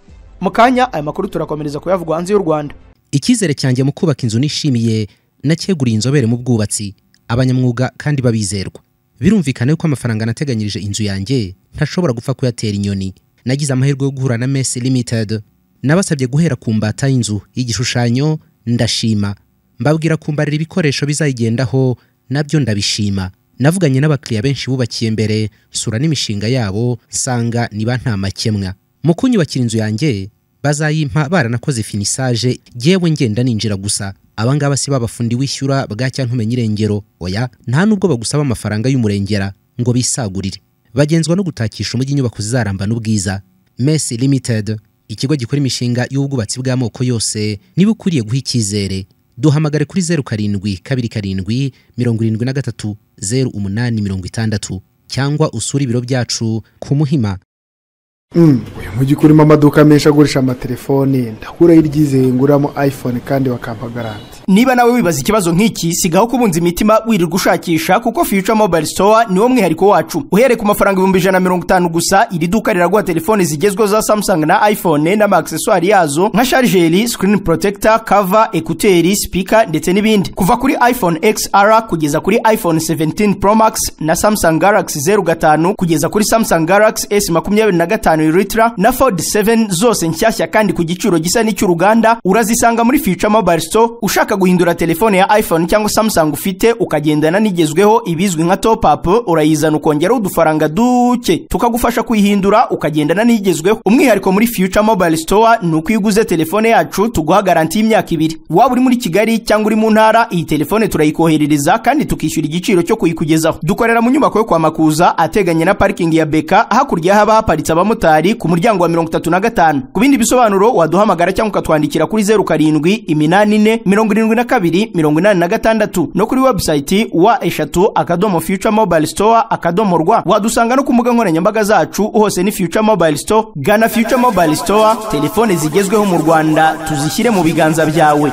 Mu kanya aya makuru turakomereza kuyavugwa hanze y'u Rwanda. Icyizere cyanjye mu kubaka inzu nishimiye nacyeguriye inzobere mu bwubatsi, abanyamwuga kandi babizerwa. Birumvikana ko amafaranga nateganyirije inzu yanjye ntashobora gupfa kuyatera inyoni. Nagize amahirwe yo guhura na Mess Limited. Nabasabye guhera ku mbata y'inzu y'igishushanyo, ndashima. Mbabwira kumbarira ibikoresho bizayigendaho, nabyo ndabishima. Navuganye n'abakiriya benshi bubakiye mbere, sura n'imishinga yabo, nsanga niba nta makemwa. Mu kunyubakira inzu yanjye bazayimpa baranakoze finissage, yewe ngenda ninjira gusa. Abangaba si babafundi wishyura bwacya ntumenye irengero, oya nta nubwo bagusaba amafaranga y'umurengera ngo bisagurire. Bagenzwa no gutakisha umujyi inyubako zizaramba n'ubwiza. Mess Limited, ikigo gikora imishinga y'ubwubatsi bw'amoko yose, niba ukuriye guha icyizere, duhamagare kuri 07 27 73 08 60 cyangwa usure ibiro byacu ku Muhima. Uyu mujyi urimo amaduka menshi agurisha amatelefoni, ndakuraho iryizeye nguramo iPhone kandi bakampa garanti. Niba nawe wibaza ikibazo nk'iki, sigaho kubunza imitima wirirwa ushakisha, kuko Future Mobile Store niwo mwihariko wacu. Uhereye ku mafaranga 150,000 gusa, iri duka riraguha telefoni zigezweho za Samsung na iPhone n'ama accessoires yazo nka chargeur, screen protector, cover, écouteur, speaker ndetse n'ibindi. Kuva kuri iPhone XR kugeza kuri iPhone 17 Pro Max na Samsung Galaxy 05 kugeza kuri Samsung Galaxy S25 Ultra na Fold 7, zose nshyashya kandi ku giciro gisa n'icy'uruganda, urazisanga muri Future Mobile Store. Ushaka guhindura telefone ya iPhone cyangwa Samsung ufite ukagendana n'igezweho, ibizwi nka top up, urayizana ukongeraho udufaranga duke tukagufasha kuyihindura ukagendana n'igezweho. Umwihariko muri Future Mobile Store ni uko iyo uguze telefone yacu tuguha garanti y'imyaka 2. Waba uri muri Kigali cyangwa uri mu ntara, iyi telefone turayikoherereza kandi tukishyura igiciro cyo kuyikugezaho. Dukorera mu nyubako yo kwa Makuza ateganye na parking ya Beka, hakurya haba haparitse abamotari, ku muryango wa 35. Ku bindi bisobanuro waduhamagara cyangwa ukatwandikira kuri 07 84 72 86 no kuri website wa 3.futuremobilestore.rwa. Wadusanga no ku mbuga nkoranyambaga zacu hose ni Future Mobile Store. Gana Future Mobile Store, telefone zigezweho mu Rwanda tuzishyire mu biganza byawe.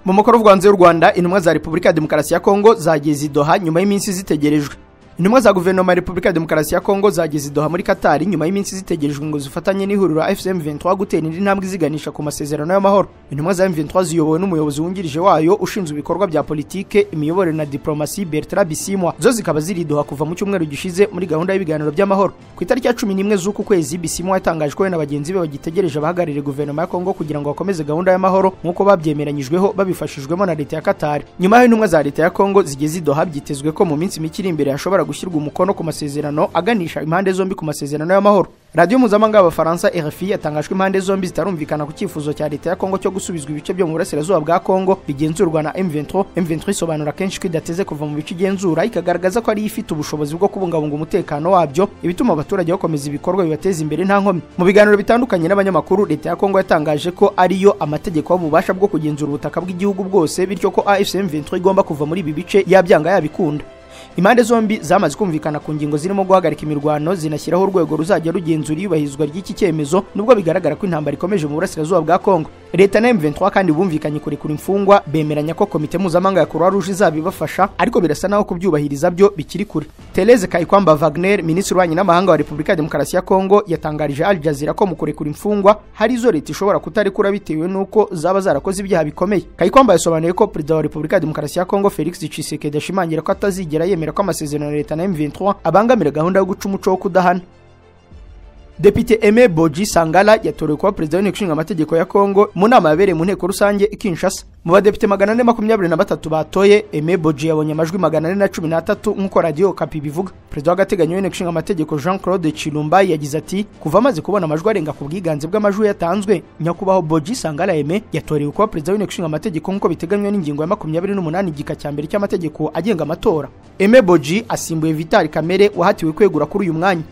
Mu makuru y'u Rwanda, intumwa za Repubulika ya Demokarasi ya Kongo zageze i Doha nyuma y'iminsi zitegerejwe. Intumwa za guverinoma ya Repubulika ya Demokarasi ya Kongo zageze i Doha muri Qatar nyuma y'iminsi zitegerejwe ngo zifatanye n'ihuriro AFC M23 gutera indi ntambwe iziganisha ku masezerano y'amahoro. Intumwa za M23 ziyobowe n'umuyobozi wungirije wayo ushinzwe ibikorwa bya politike, imiyoborere na diplomasi, Bertrand Bisimwa, zo zikaba ziri i Doha kuva mu cyumweru gishize muri gahunda y'ibiganiro by'amahoro. Ku itariki ya 11 z'uku kwezi, Bisimwa yatangaje ko we na bagenzi be bagitegereje abahagarariye guverinoma ya Kongo kugira ngo bakomeze gahunda y'amahoro nk'uko babyemeranyijweho babifashijwemo na leta ya Qatar. Nyuma y'aho intumwa za leta ya Kongo zigeze i Doha, byitezwe ko mu minsi mike iri imbere hashobora gushyirwa umukono ku masezerano aganisha impande zombi ku masezerano y'amahoro. Radiyo mpuzamahanga y'Abafaransa RFI yatangajwe impande zombi zitarumvikana ku cyifuzo cya leta ya Kongo cyo gusubizwa ibice byo mu burasirazuba bwa Kongo bigenzurwa na M23. M23 isobanura kenshi ko idateze kuva mu bice igenzura, ikagaragaza ko ari ifite ubushobozi bwo kubungabunga umutekano wabyo, ibituma abaturage bakomeza ibikorwa bibateza imbere nta nkomyi. Mu biganiro bitandukanye n'abanyamakuru, leta ya Kongo yatangaje ko ariyo amategeko y'ububasha bwo kugenzura ubutaka bw'igihugu bwose, bityo ko AFC M23 igomba kuva muri ibi bice yabyanga yabikunda. Impande zombi zamaze kumvikana ku ngingo zirimo guhagarika imirwano, zinashyiraho urwego ruzajya rugenzura iyubahirizwa ry'iki cyemezo, nubwo bigaragara ko intambara ikomeje mu burasirazuba bwa Kongo. Leta na M23 kandi bumvikanye kurekura imfungwa, bemeranya ko komite mpuzamahanga ya Croix Rouge izabibafasha, ariko birasa naho kubyubahiriza byo bikiri kure. Therese Kayikwamba Wagner, minisitiri w'ububanyi n'amahanga wa Repubulika ya Demokarasi ya Kongo, yatangarije Al Jazeera ko mu kurekura imfungwa hari izo leta ishobora kutarekura bitewe n'uko zaba zarakoze ibyaha bikomeye. Kayikwamba yasobanuye ko Perezida wa Repubulika ya Demokarasi ya Kongo Felix Tshisekedi ashimangira ko atazigera yemera ko amasezerano ya leta na M23 abangamira gahunda yo guca umuco wo kudahana. Depite Aimé Boji Sangala yatorewe kuba perezida w'inteko ishinga amategeko ya Kongo mu nama yabereye mu nteko rusange i Kinshasa. Mu badepite 423 batoye, Aimé Boji yabonye amajwi 413 nk'uko Radio Okapi bivuga. Perezida w'agateganyo w'inteko ishinga amategeko Jean Claude Chilumba yagize ati: "Kuva amaze kubona amajwi arenga ku bwiganze bw'amajwi yatanzwe, nyakubahwa Boji Sangala Aimé yatorewe kuba perezida w'inteko ishinga amategeko nk'uko biteganywa n'ingingo ya 28 igika cya mbere cy'amategeko agenga amatora." Aimé Boji asimbuye Vital Kamerhe wahatiwe kwegura kuri uyu mwanya.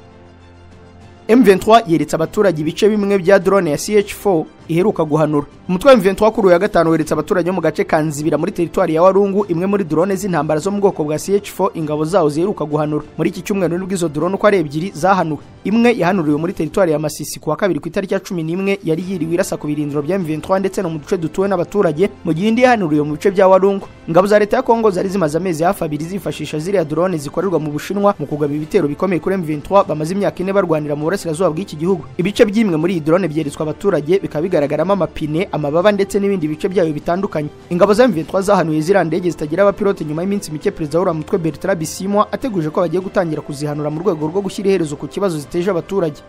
M23 yeretse abaturage ibice bimwe bya drone ya CH4 iheruka guhanura. Umutwe wa M23 kuri uyu wa gatanu weretse abaturage mu gace ka Nzibira muri teritwari ya Warungu imwe muri drone z'intambara zo mu bwoko bwa CH4 ingabo zawo ziheruka guhanura. Muri iki cyumweru nibwo izo drone uko ari ebyiri zahanuwe. Imwe yahanuriwe muri teritwari ya Masisi kuwa kabiri ku itariki ya 11 yari yiriwe irasa ku birindiro bya M23 ndetse no mu duce dutuwe n'abaturage, mu gihe indi yahanuriwe mu bice bya Warungu. Ingabo za leta ya Kongo zari zimaze amezi hafi abiri zifashisha ziriya drone zikorerwa mu Bushinwa mu kugaba ibitero bikomeye kuri M23 bamaze imyaka 4 barwanira mu burasirazuba bw'iki gihugu. Ibice by'imwe muri iyi drone byeretswe abaturage bikaba bigaragaramo amapine, amababa ndetse n'ibindi bice byayo bitandukanye. Ingabo za M23 zahanuye ziriya ndege zitagira abapilote nyuma y'iminsi mike perezida w'uriya mutwe Bertrand Bisimwa ateguje ko bagiye gutangira kuzihanura mu rwego rwo gushyira iherezo ku kibazo ziteje abaturage.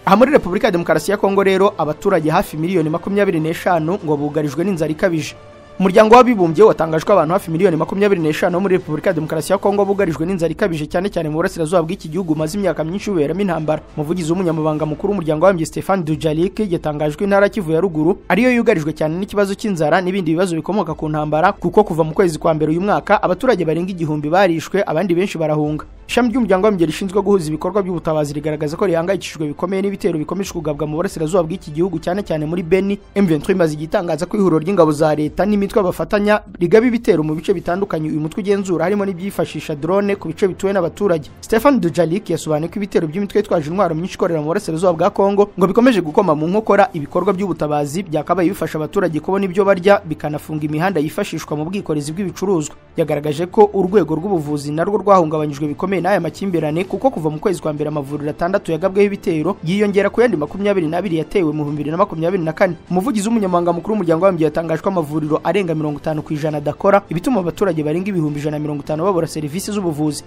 Aha muri Repubulika ya Demokarasi ya Kongo rero abaturage hafi miliyoni 25 ngo bugarijwe n'inzara ikabije. Umuryango w'abibumbye watangaje ko abantu hafi miliyoni 25 muri Repubulika ya Demokarasi ya Kongo bugarijwe n'inzara ikabije cyane cyane mu burasirazuba bw'iki gihugu maze imyaka myinshi buberamo intambara. Umuvugizi w'umunyamabanga mukuru w'umuryango w'abibumbye Stefan Dujarric yatangaje ko intara Kivu ya ruguru ariyo yugarijwe cyane n'ikibazo cy'inzara n'ibindi bibazo bikomoka ku ntambara, kuko kuva mu kwezi kwa mbere uyu mwaka abaturage barenga 1000 barishwe, abandi benshi barahunga. Ishami ry'umuryango w'abibumbye rishinzwe guhuza ibikorwa by'ubutabazi rigaragaza ko rihangayikishijwe bikomeye n'ibitero bikomeje kugabwa mu burasirazuba bw'iki gihugu, cyane cyane muri Beni. M23 imaze igitangaza ko ihuriro ry'ingabo za leta n'imitwe bafatanya rigaba ibitero mu bice bitandukanye uyu mutwe ugenzura, harimo n'ibyifashisha drone ku bice bituwe n'abaturage. Stefan Dujarric yasobanuye ko ibitero by'imitwe yitwaje intwaro myinshi ikorera mu burasirazuba bwa Kongo ngo bikomeje gukoma mu nkokora ibikorwa by'ubutabazi byakabaye bifasha abaturage kubona ibyo barya, bikanafunga imihanda yifashishwa mu bwikorezi bw'ibicuruzwa. Yagaragaje ko urwego rw'ubuvuzi narwo rwahungabanyijwe bikomeye n'aya makimbirane, kuko kuva mu kwezi kwa mbere amavuriro 6 yagabweho ibitero yiyongera ku yandi 22 yatewe mu 2024. Umuvugizi w'umunyamabanga mukuru w'umuryango w'abibumbye yatangaje ko amavuriro arenga 50% adakora, ibituma abaturage barenga 150,000 babura serivisi z'ubuvuzi.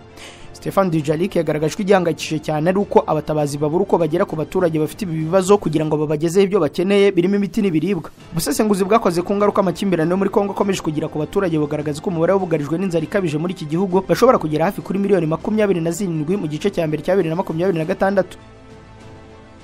Stefan Dujarric yagaragaje ko igihangayikishije cyane ari uko abatabazi babura uko bagera ku baturage bafite ibi bibazo kugira ngo babagezeho ibyo bakeneye birimo imiti n'ibiribwa. Ubusesenguzi bwakoze ku ngaruka amakimbirane yo muri Kongo akomeje kugira ku baturage bugaragaza ko umubare w'abugarijwe n'inzara ikabije muri iki gihugu bashobora kugera hafi kuri miliyoni 27 mu gice cya mbere cya 2026.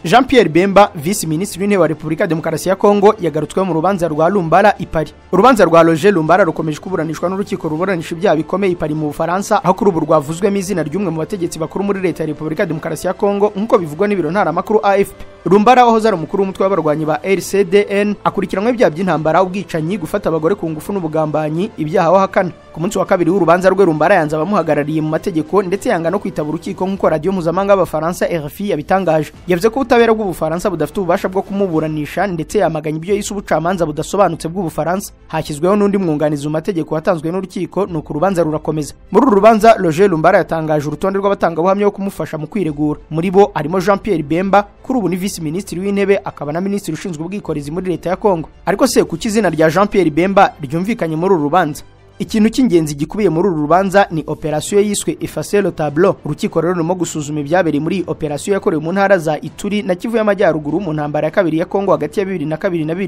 Jean Pierre Bemba, vice minisitiri w'intebe wa Repubulika Demokarasi ya Kongo, yagarutswe mu rubanza rwa Lumbala i Paris. Urubanza rwa Roger Lumbala rukomeje kuburanishwa n'urukiko ruburanisha ibyaha bikomeye i Paris mu Bufaransa, aho kuri ubu rwavuzwemo izina ry'umwe mu bategetsi bakuru muri leta ya Repubulika Demokarasi ya Kongo, nk'uko bivugwa n'ibiro ntaramakuru AFP. Lumbala wahoze ari umukuru w'umutwe w'abarwanyi ba RCDN akurikiranwe ibyaha by'intambara, ubwicanyi, gufata abagore ku ngufu n'ubugambanyi, ibyaha wahakana. Ku munsi wa kabiri w'urubanza rwe, Lumbala yanze abamuhagarariye mu mategeko ndetse yanga no kwitaba urukiko, nk'uko radiyo mpuzamahanga y'Abafaransa RFI yabitangaje. Yavuze ko ubutabera bw'Ubufaransa budafite ububasha bwo kumuburanisha, ndetse yamaganye ibyo yise ubucamanza budasobanutse bw'Ubufaransa. Hashyizweho n'undi mwunganizi mu mategeko watanzwe n'urukiko, nuko urubanza rurakomeza. Muri uru rubanza Roger Lumbala yatangaje urutonde rw'abatangabuhamya bo kumufasha mu kwiregura. Muri bo harimo Jean Pierre Bemba, kuri ubu ni vice minisitiri w'intebe akaba na minisitiri ushinzwe ubwikorezi muri leta ya Kongo. Ariko se kuki izina rya Jean Pierre Bemba ryumvikanye muri uru rubanza? Ikintu cy'ingenzi gikubiye muri uru rubanza ni operasiyo yiswe Effacer le tableau. Urukiko rero rurimo gusuzuma ibyabereye muri iyi operasiyo yakorewe mu ntara za Ituri na Kivu y'Amajyaruguru mu ntambara ya kabiri ya Kongo hagati ya 2002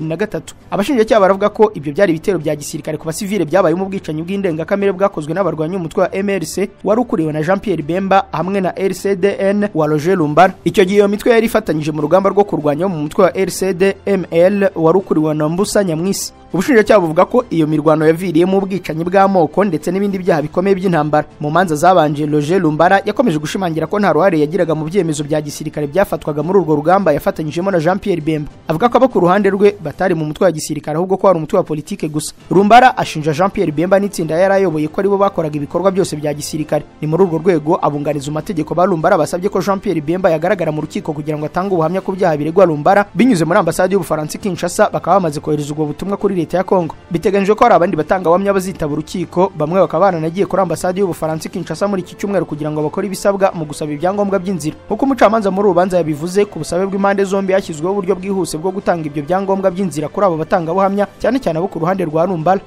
na 2003. Abashinjacyaha baravuga ko ibyo byari ibitero bya gisirikare ku basivile byabayemo ubwicanyi bw'indengakamere bwakozwe n'abarwanyi umutwe wa MRC wari ukuriwe na Jean Pierre Bemba hamwe na RCDN wa Roger Lumbala. Icyo gihe iyo mitwe yari ifatanyije mu rugamba rwo kurwanya mu mutwe wa RCD-ML wari ukuriwe na Mbusa Nyamwisi. Ubushinjacyaha buvuga ko iyo mirwano yaviriyemo ubwicanyi bw'amoko ndetse n'ibindi byaha bikomeye by'intambara. Mu manza zabanje, Roger Lumbala yakomeje gushimangira ko nta ruhare yagiraga mu byemezo bya gisirikare byafatwaga muri urwo rugamba yafatanyijemo na Jean Pierre Bemba. Avuga ko abo ku ruhande rwe batari mu mutwe wa gisirikare, ahubwo ko ari umutwe wa politike gusa. Lumbala ashinja Jean Pierre Bemba n'itsinda yari ayoboye ko aribo bakoraga ibikorwa byose bya gisirikare. Ni muri urwo rwego abunganiza amategeko ba Lumbala basabye ko Jean Pierre Bemba yagaragara mu rukiko kugira ngo atange ubuhamya ku byaha biregwa Lumbala binyuze muri ambasade y'Ubufaransa Kinshasa, bakaba bamaze kohereza ubwo butumwa kuri leta ya Kongo. Biteganyijwe ko hari abandi batangabuhamya bazitaba urukiko, bamwe bakaba baranagiye kuri ambasade y'Ubufaransa Kinshasa muri iki cyumweru kugira ngo bakore ibisabwa mu gusaba ibyangombwa by'inzira. Nk'uko umucamanza muri urubanza yabivuze, ku busabe bw'impande zombi hashyizweho uburyo bwihuse bwo gutanga ibyo byangombwa by'inzira kuri abo batangabuhamya, cyane cyane abo ku ruhande rwa Lumbala.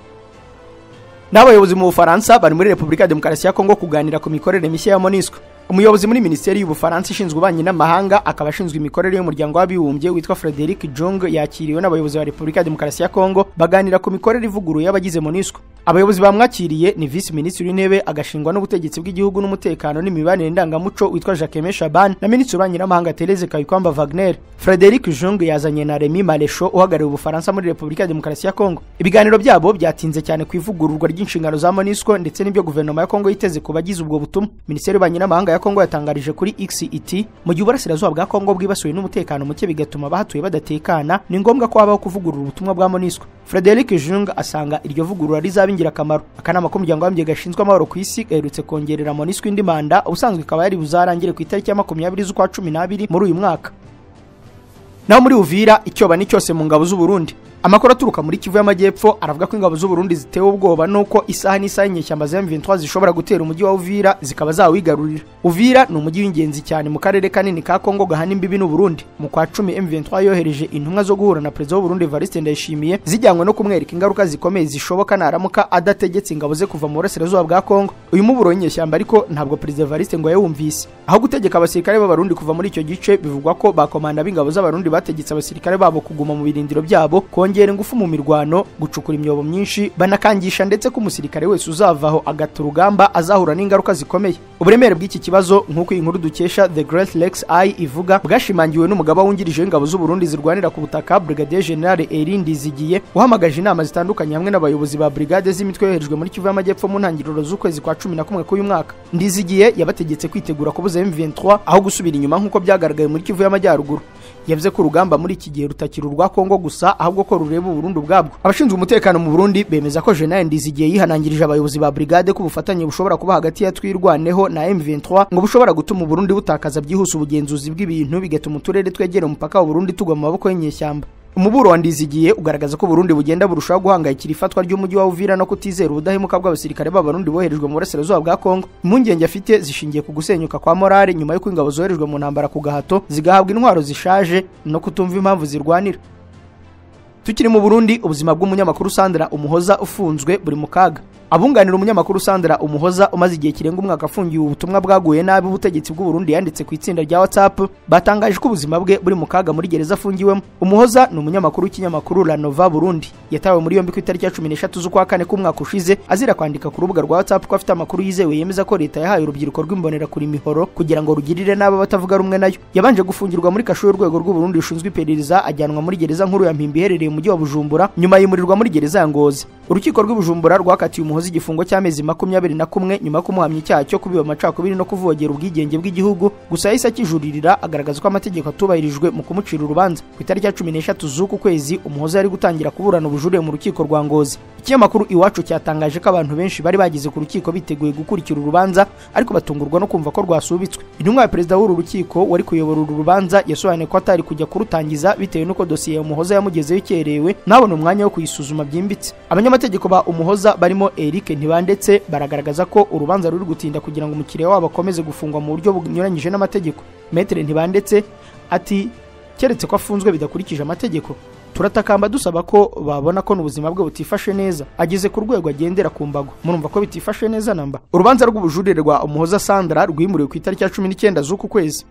N'abayobozi mu Bufaransa bari muri Repubulika ya Demokarasi ya Kongo kuganira ku mikorere mishya ya MONUSCO. Umuyobozi muri Minisiteri y'Ubufaransa ishinzwe ububanyi n'amahanga akaba ashinzwe imikorere y'umuryango w'abibumbye witwa Frederic Jung yakiriwe n'abayobozi ba Repubulika ya Demokarasi ya Kongo baganira ku mikorere ivuguruye y'abagize MONUSCO. Abayobozi bamwakiriye ni Vice Minisitiri w'Intebe agashingwa n'ubutegetsi bw'igihugu n'umutekano n'imibanire ndangamuco witwa Jacquemain Shaban na Minisitiri w'Ububanyi n'amahanga Therese Kayikwamba Wagner. Frederic Jung yazanye na Remy Maréchal uhagarariye Ubufaransa muri Repubulika ya Demokarasi ya Kongo. Ibiganiro byabo byatinze cyane ku ivugururwa ry'inshingano za MONUSCO ndetse n'ibyo guverinoma ya Kongo yiteze ku bagize ubwo butumwa. Minisiteri y'Ububanyi n'amahanga ya Kongo yatangarije kuri X iti: mu gihe uburasirazuba bwa Kongo bwibasiwe n'umutekano muke bigatuma abahatuye badatekana, ni ngombwa ko habaho kuvugurura ubutumwa bwa MONUSCO. Frederic Jung asanga iryo vugurura rizaba ingirakamaro. Akanama k'umuryango w'abibumbye gashinzwe amahoro ku isi gaherutse kongerera MONUSCO indi manda, ubusanzwe ikaba yari buzarangire ku itariki ya 20 z'ukwa 12 muri uyu mwaka. Naho muri Uvira icyoba ni cyose mu ngabo z'u Burundi. Amakuru aturuka muri Kivu y'Amajyepfo aravuga ko ingabo z'u Burundi zitewe ubwoba nuko isaha n'isaha inyeshyamba za M23 zishobora gutera umujyi wa Uvira zikaba zawigarurira. Uvira ni umujyi w'ingenzi cyane mu karere kanini ka Kongo gahana imbibi n'u Burundi. Mu kwa 10 M23 yohereje intumwa zo guhura na Perezida w'u Burundi Evariste Ndayishimiye zijyanywe no kumwereka ingaruka zikomeye zishoboka naramuka adategetse ingabo ze kuva mu burasirazuba bwa Kongo. Uyu muburo w'inyeshyamba ariko ntabwo Perezida Evariste ngo yawumvise. Aho gutegeka abasirikare b'Abarundi kuva muri icyo gice, bivugwa ko bakomanda b'ingabo z'Abarundi bategetse abasirikare babo kuguma mu birindiro byabo Kongera ingufu mu mirwano, gucukura imyobo myinshi, banakangisha ndetse ko umusirikare wese uzavaho agata urugamba azahura n'ingaruka zikomeye. Uburemere bw'iki kibazo, nk'uko iyi nkuru dukesha The Great Lakes Eye ivuga, bwashimangiwe n'umugaba wungirije w'ingabo z'u Burundi zirwanira ku butaka, Brigadier General Elie Ndizigiye, wahamagaje inama zitandukanye hamwe n'abayobozi ba brigade z'imitwe yoherejwe muri Kivu y'Amajyepfo mu ntangiriro z'ukwezi kwa 11 k'uyu mwaka. Ndizigiye yabategetse kwitegura kubuza M23 aho gusubira inyuma nk'uko byagaragaye muri Kivu y'Amajyaruguru. Yavuze ko urugamba muri iki gihe rutakiri urwa Kongo gusa, ahubwo ko rureba Burundi ubwabwo. Abashinzwe umutekano mu Burundi bemeza ko General Ndizigiye yihanangirije abayobozi ba brigade ko ubufatanye bushobora kuba hagati ya Twirwaneho na M23 ngo bushobora gutuma Burundi butakaza byihuse ubugenzuzi bw'ibintu, bigatuma uturere twegera umupaka wa Burundi tugwa mu maboko y'inyeshyamba. Umuburo wa Ndizigiye ugaragaza ko Burundi bugenda burushaho guhangayikira ifatwa ry'umujyi wa Uvira no kutizera ubudahemuka bw'abasirikare b'Abarundi boherejwe mu burasirazuba bwa Kongo. Impungenge afite zishingiye ku gusenyuka kwa morale nyuma y'uko ingabo zoherejwe mu ntambara ku gahato zigahabwa intwaro zishaje no kutumva impamvu zirwanira. Tukiri mu Burundi, ubuzima bw'umunyamakuru Sandra Umuhoza ufunzwe buri mu kaga. Abunganira umunyamakuru Sandra Umuhoza umaze igihe kirenga umwaka afungiwe ubutumwa bwaguye nabi ubutegetsi bw'u Burundi yanditse ku itsinda rya WhatsApp, batangaje ko ubuzima bwe buri mu kaga muri gereza afungiwemo. Umuhoza ni umunyamakuru w'ikinyamakuru La Nova Burundi. Yatawe muri yombi ku itariki ya 13 z'ukwa kane k'umwaka ushize azira kwandika ku rubuga rwa WhatsApp ko afite amakuru yizewe yemeza ko leta yahaye urubyiruko rw'imbonera kuri mihoro kugira ngo rugirire n'abo batavuga rumwe nayo. Yabanje gufungirwa muri kasho y'urwego rw'u Burundi rushinzwe iperereza, ajyanwa muri gereza nkuru ya Mpimbi iherereye mu mujyi wa Bujumbura, nyuma yimurirwa muri gereza ya Ngozi. Urukiko rw'i Bujumbura rwakatiye Umuhoza igifungo cy'amezi 21 nyuma yo kumuhamya icyaha cyo kubiba amacakubiri no kuvogera ubwigenge bw'igihugu. Gusa yahise akijuririra agaragaza ko amategeko atubahirijwe mu kumucira urubanza. Ku itariki ya 13 z'uku kwezi Umuhoza yari gutangira kuburana ubujurire mu rukiko rwa Ngozi. Ikinyamakuru Iwacu cyatangaje ko abantu benshi bari bageze ku rukiko biteguye gukurikira urubanza, ariko batungurwa no kumva ko rwasubitswe. Intumwa ya perezida w'uru rukiko wari kuyobora uru rubanza yasobanuye ko atari kujya kurutangiza bitewe n'uko dosiye ya Umuhoza yamugezeyo ikerewe, ntabone umwanya wo kuyisuzuma byimbitse. Abanyamategeko ba Umuhoza barimo Eric Ntibandetse baragaragaza ko urubanza ruri gutinda kugira ngo umukiriya wabo akomeze gufungwa mu buryo bunyuranyije n'amategeko. Maître Ntibandetse ati keretse ko afunzwe bidakurikije amategeko, turatakamba dusaba ko babona ko n'ubuzima bwe butifashe neza, ageze ku rwego agendera ku mbago. Murumva ko bitifashe neza namba. Urubanza rw'ubujurire rwa Umuhoza Sandra rwimuriwe ku itariki ya 19 z'uku kwezi.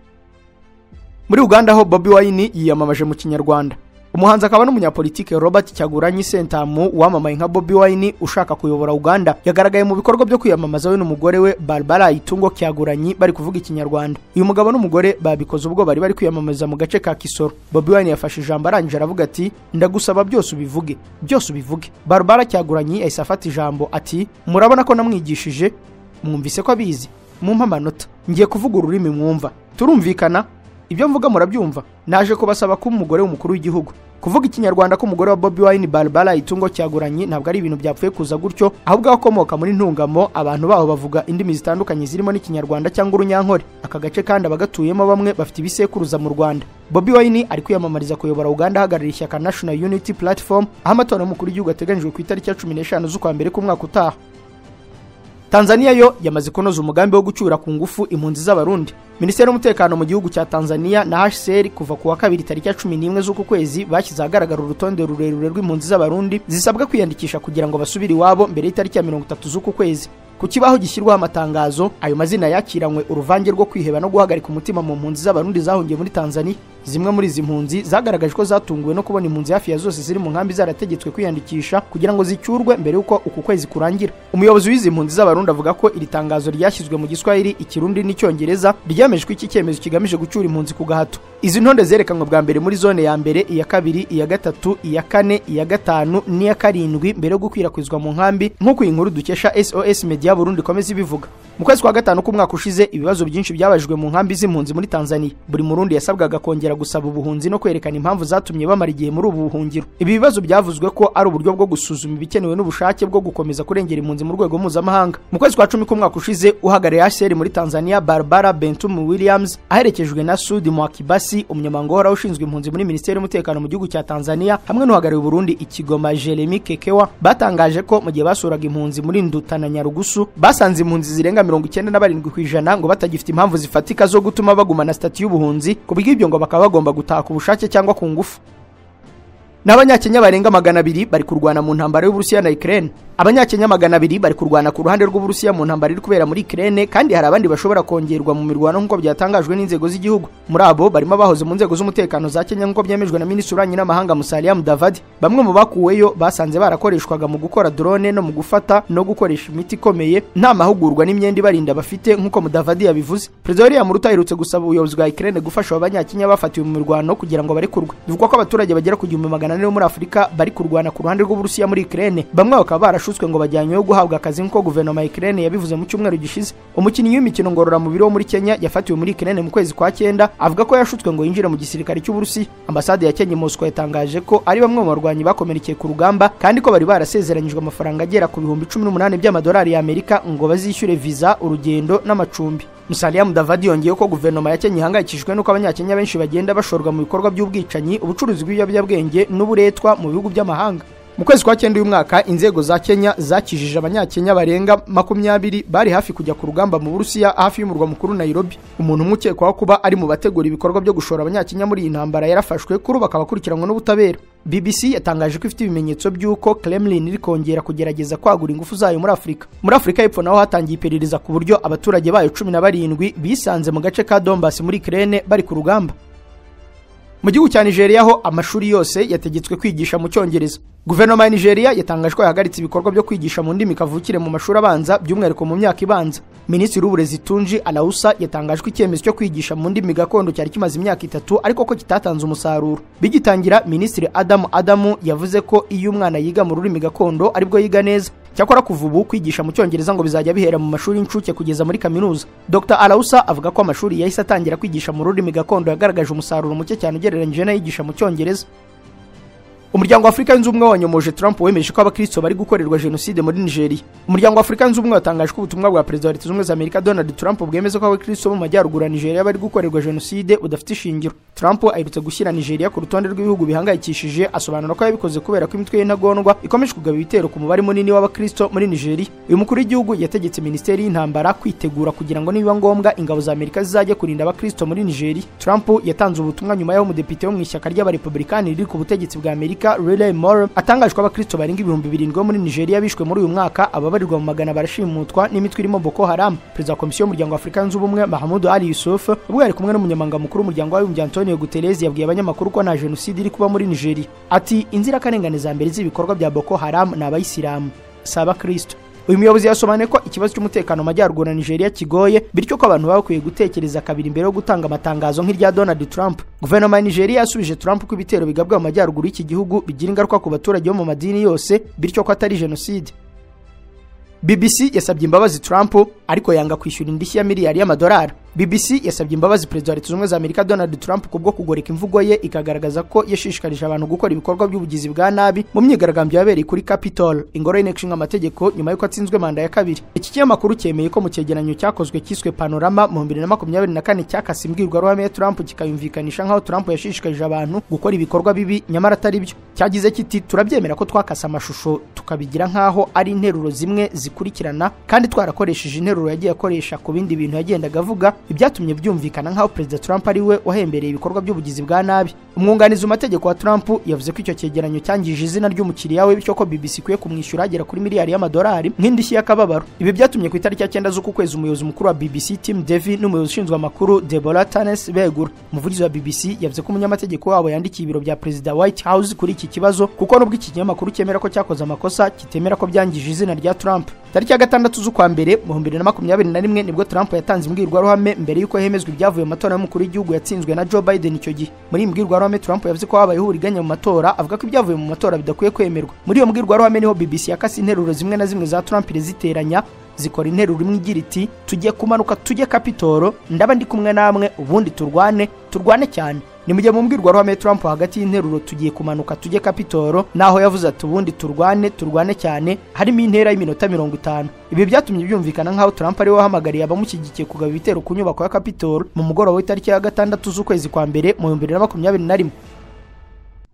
Muri Uganda ho Bobi Wine yiyamamaje mu Kinyarwanda. Umuhanzi akaba n'umunyapolitike Robert Kyagulanyi Ssentamu wamamaye nka Bobi Wine ushaka kuyobora Uganda, yagaragaye mu bikorwa byo kwiyamamaza we n'umugore we Barbara Itungo Kyagulanyi bari kuvuga Ikinyarwanda. Uyu mugabo n'umugore babikoze ubwo bari bari kwiyamamaza mu gace ka Kisoro. Bobi Wine yafashe ijambo arangije aravuga ati ndagusaba byose ubivuge, byose ubivuge. Barbara Kyagulanyi yahise afata ijambo ati murabona ko namwigishije, mwumvise ko abizi, mumpa amanota, ngiye kuvuga ururimi mwumva, turumvikana, ibyo mvuga murabyumva, naje kubasaba ko umugore w'umukuru w'igihugu. Kuvuga Ikinyarwanda ko umugore wa Bobi Wine Barbara Itungo Kyagulanyi ntabwo ari ibintu byapfuye kuza gutyo, ahubwo akomoka muri Ntungamo, abantu baho bavuga indimi zitandukanye zirimo n'Ikinyarwanda cyangwa Urunyankore. Aka gace kandi abagatuyemo bamwe bafite ibisekuruza mu Rwanda. Bobi Wine ari kwiyamamariza kuyobora Uganda ahagarariye ishyaka National Unity Platform, aho amatora y'umukuru w'igihugu ateganyijwe ku itariki ya 15 z'ukwa mbere k'umwaka utaha. Tanzania yo yamaze kunoza umugambi wo gucyura ku ngufu impunzi z'Abarundi. Minisiteri y'Umutekano mu gihugu cya Tanzania na HCR kuva ku wa kabiri tariki ya 11 z'uku kwezi bashyize ahagaragara urutonde rurerure rw'impunzi z'Abarundi zisabwa kwiyandikisha kugira ngo basubire iwabo mbere y'itariki ya 30 z'uku kwezi. Ku kibaho gishyirwaho amatangazo, ayo mazina yakiranywe uruvange rwo kwiheba no guhagarika umutima mu mpunzi z'Abarundi zahungiye muri Tanzania. Zimwe muri izi mpunzi zagaragaje ko zatunguwe no kubona impunzi hafi ya zose ziri mu nkambi zarategetswe kwiyandikisha kugira ngo zicyurwe mbere y'uko uku kwezi kurangira. Umuyobozi w'izi mpunzi z'Abarundi avuga ko iri tangazo ryashyizwe mu Giswahili, Ikirundi n'Icyongereza ryemeje ko iki cyemezo kigamije gucyura impunzi ku gahato. Izi ntonde zerekanwe bwa mbere muri zone ya mbere, iya kabiri, iya gatatu, iya kane, iya gatanu n'iya karindwi mbere yo gukwirakwizwa mu nkambi, nk'uko iyi nkuru dukesha SOS Media Burundi ikomeza ibivuga. Mu kwezi kwa gatanu k'umwaka ushize ibibazo byinshi byabajijwe mu nkambi z'impunzi muri Tanzania. Buri Murundi yasabwaga kongera gusaba ubuhunzi no kwerekana impamvu zatumye bamara igihe muri ubu buhungiro. Ibi bibazo byavuzwe ko ari uburyo bwo gusuzuma ibikenewe n'ubushake bwo gukomeza kurengera impunzi mu rwego mpuzamahanga. Mu kwezi kwa 10 k'umwaka ushize uhagarariye HCR muri Tanzania Barbara Bentum Williams aherekejwe na Sudi Mwakibasi, umunyamabanga uhoraho ushinzwe impunzi muri Minisiteri y'Umutekano mu gihugu cya Tanzania, hamwe n'uhagarariye Burundi Ikigoma Jeremy Kekewa, batangaje ko mu gihe basuraga impunzi muri Nduta na Nyarugusu basanze impunzi zirenga 97% ngo batagifite impamvu zifatika zo gutuma bagumana stati y'ubuhunzi, kubw'ibyo ngo bakaba bagomba gutaha ku bushake cyangwa ku ngufu. N'abanyakenya barenga 200 bari kurwana mu ntambara y'Uburusiya na Ukraine. Abanyakenya 200 bari kurwana ku ruhande rw'Uburusiya mu ntambara iri kubera muri Ukraine, kandi hari abandi bashobora kongerwa mu mirwano nk'uko byatangajwe n'inzego z'igihugu. Muri abo barimo abahoze mu nzego z'umutekano za Kenya nk'uko byemejwe na Minisitiri w'Ububanyi n'Amahanga Musalia Mudavadi. Bamwe mu bakuweyo basanze barakoreshwaga mu gukora drone no mu gufata no gukoresha imiti ikomeye, nta mahugurwa n'imyenda ibarinda bafite nk'uko Mudavadi yabivuze. Perezida William Ruto aherutse gusaba ubuyobozi bwa Ukraine gufasha abo banyakenya bafatiwe mu mirwano kugira ngo barekurwe. Bivugwa ko abaturage bagera ku 1400 bo muri Afurika bari kurwana ku ruhande rw'Uburusiya muri Ukraine, bamwe bakaba barashutswe ngo bajyanyweyo guhabwa akazi nk'uko guverinoma ya Ukraine yabivuze mu cyumweru gishize. Umukinnyi w'imikino ngororamubiri wo muri Kenya yafatiwe muri Ukraine mu kwezi kwa 9, avuga ko yashutswe ngo yinjire mu gisirikare cy'Uburusiya. Ambasade ya Kenya i Moscow yatangaje ko ari bamwe mu barwanyi bakomerekeye ku rugamba, kandi ko bari barasezeranyijwe amafaranga agera ku 18,000 by'amadolari y'Amerika ngo bazishyure visa, urugendo n'amacumbi. Musalia Mudavadi yongeye ko guverinoma ya Kenya ihangayikishijwe n'uko abanyakenya benshi bagenda bashorwa mu bikorwa by'ubwicanyi, ubucuruzi bw'ibiyobyabwenge n'uburetwa mu bihugu by'amahanga. Mu kwezi kwa 9 uyu mwaka, inzego za Kenya zakijije abanyakenya barenga 20 bari hafi kujya ku rugamba mu Burusiya hafi y'umurwa mukuru Nairobi. Umuntu umwe ukekwaho kuba ari mu bategura ibikorwa byo gushora abanyakenya muri iyi ntambara yarafashwe, kuri ubu akaba akurikiranwe n'ubutabera. BBC yatangaje ko ifite ibimenyetso by'uko Kremlin iri kongera kugerageza kwagura ingufu zayo muri Afurika. Muri Afurika y'Epfo naho hatangiye iperereza ku buryo abaturage bayo 17 bisanze mu gace ka Donbass muri Ukraine bari ku rugamba. Mu gihugu cya Nigeria ho amashuri yose yategetswe kwigisha mu Cyongereza. Guverinoma ya Nigeria yatangaje ko yahagaritse ibikorwa byo kwigisha mu ndimi kavukire mu mashuri abanza, by'umwihariko mu myaka ibanza. Minisitiri w'Uburezi Tunji Alausa yatangaje ko icyemezo cyo kwigisha mu ndimi gakondo cyari kimaze imyaka 3 ariko ko kitatanze umusaruro. Bigitangira, Minisitiri Adamu yavuze ko iyo umwana yiga mu rurimi gakondo aribwo yiga neza. Cyakora kuva ubu kwigisha mu Cyongereza ngo bizajya bihera mu mashuri y'incuke kugeza muri kaminuza. Dr Alausa avuga ko amashuri yahise atangira kwigisha mu rurimi gakondo yagaragaje umusaruro muke cyane ugereranyije n'ayigisha mu Cyongereza. Umuryango wa Afurika yunze ubumwe wanyomoje Trump wemeje ko abakristo bari gukorerwa jenoside muri Nigeria. Umuryango wa Afurika yunze ubumwe watangaje ko ubutumwa bwa Perezida wa Leta Zunze Ubumwe za Amerika Donald Trump bwemeza ko abakristo bo mu majyaruguru ya Nigeria bari gukorerwa jenoside budafite ishingiro. Trump aherutse gushyira Nigeria ku rutonde rw'ibihugu bihangayikishije, asobanura ko yabikoze kubera ko imitwe y'intagondwa ikomeje kugaba ibitero ku mubare munini w'abakristo muri Nigeria. Uyu mukuru w'igihugu yategetse Minisiteri y'Intambara kwitegura kugira ngo nibiba ngombwa ingabo za Amerika zizajye kurinda abakristo muri Nigeria. Trump yatanze ubutumwa nyuma y'aho umudepite wo mu ishyaka ry'abarepublikani riri ku butegetsi bwa Amerika Riley Moore atangaje ko abakristo barenga 7,000 bo muri Nigeria bishwe muri uyu mwaka, ababarirwa mu magana barashimutwa n'imitwe irimo Boko Haram. Perezida wa Komisiyo y'Umuryango wa Afurika Yunze Ubumwe Mahmoud Ali Youssouf ubwo yari kumwe n'umunyamabanga mukuru w'umuryango w'abibumbye Antonio Guterres yabwiye abanyamakuru ko nta jenoside iri kuba muri Nigeria. Ati inzirakarengane za mbere z'ibikorwa bya Boko Haram ni abayisilamu, si abakristo. Uyu muyobozi yasobanuye ko ikibazo cy'umutekano mu majyaruguru ya Nigeria kigoye, bityo ko abantu bakwiye gutekereza kabiri mbere yo gutanga amatangazo nk'irya Donald Trump. Guverinoma ya Nigeria yasubije Trump ko ibitero bigabwa mu majyaruguru y'iki gihugu bigira ingaruka ku baturage bo mu madini yose, bityo ko atari jenoside. BBC yasabye imbabazi Trump ariko yanga kwishyura indishyi ya miliyari y'amadolari. BBC yasabye imbabazi Perezida wa Leta Zunze Ubumwe za Amerika Donald Trump kubwo kugoreka imvugo ye ikagaragaza ko yashishikarije abantu gukora ibikorwa by'ubugizi bwa nabi mu myigaragambyo yabereye kuri Capitol, ingoro y'inteko ishinga amategeko, nyuma y'uko atsinzwe manda ya kabiri. Iki kinyamakuru cyemeye ko mu cyegeranyo cyakozwe cyiswe Panorama mu 2024 cyakase imbwirwaruhame ya Trump kikayumvikanisha nk'aho Trump yashishikarije abantu gukora ibikorwa bibi nyamara atari byo. Cyagize kiti turabyemera ko twakase amashusho tukabigira nk'aho ari interuro zimwe zikurikirana kandi twarakoresheje interuro yagiye akoresha ku bindi bintu yagendaga avuga, ibyatumye byumvikana nk'aho Perezida Trump ari we wahembereye ibikorwa by'ubugizi bwa nabi. Umwunganizi mu mategeko wa Trump yavuze ko icyo cyegeranyo cyangije izina ry'umukiriya we, bityo ko BBC ikwiye kumwishyura agera kuri miliyari y'amadolari nk'indishyi y'akababaro. Ibi byatumye ku itariki ya 9 z'uku kwezi umuyobozi mukuru wa BBC Tim Davie n'umuyobozi ushinzwe amakuru Deborah Tanes begura. Umuvugizi wa BBC yavuze ko umunyamategeko wabo yandikiye ibiro bya Perezida White House kuri iki kibazo, kuko nubwo iki kinyamakuru cyemera ko cyakoze amakosa, kitemera ko byangije izina rya Trump. Tariki ya 6 z'ukwa mbere mu 2021 nibwo Trump yatanze imbwirwaruhame mbere y'uko hemezwa ibyavuye mu matora y'umukuru w'igihugu yatsinzwe na Joe Biden icyo gihe. Muri iyi mbwirwaruhame Trump yavuze ko habayeho uburiganya mu matora, avuga ko ibyavuye mu matora bidakwiye kwemerwa. Muri iyo mbwirwaruhame niho BBC yakase interuro zimwe na zimwe za Trump ziteranya zikora interuro imwe igira iti tujye kumanuka tujye Capitol, ndaba ndi kumwe namwe, ubundi turwane, turwane cyane. Ni mu gihe mu mbwirwaruhame Trump hagati y'interuro tugiye kumanuka tujye Capitol naho yavuze ati ubundi turwane, turwane cyane, harimo intera y'iminota 50. Ibi byatumye byumvikana nk'aho Trump ari we wahamagariye abamushyigikiye kugaba ibitero ku nyubako ya Capitol mu mugoroba w'itariki ya 6 z'ukwezi kwa mbere mu 2021.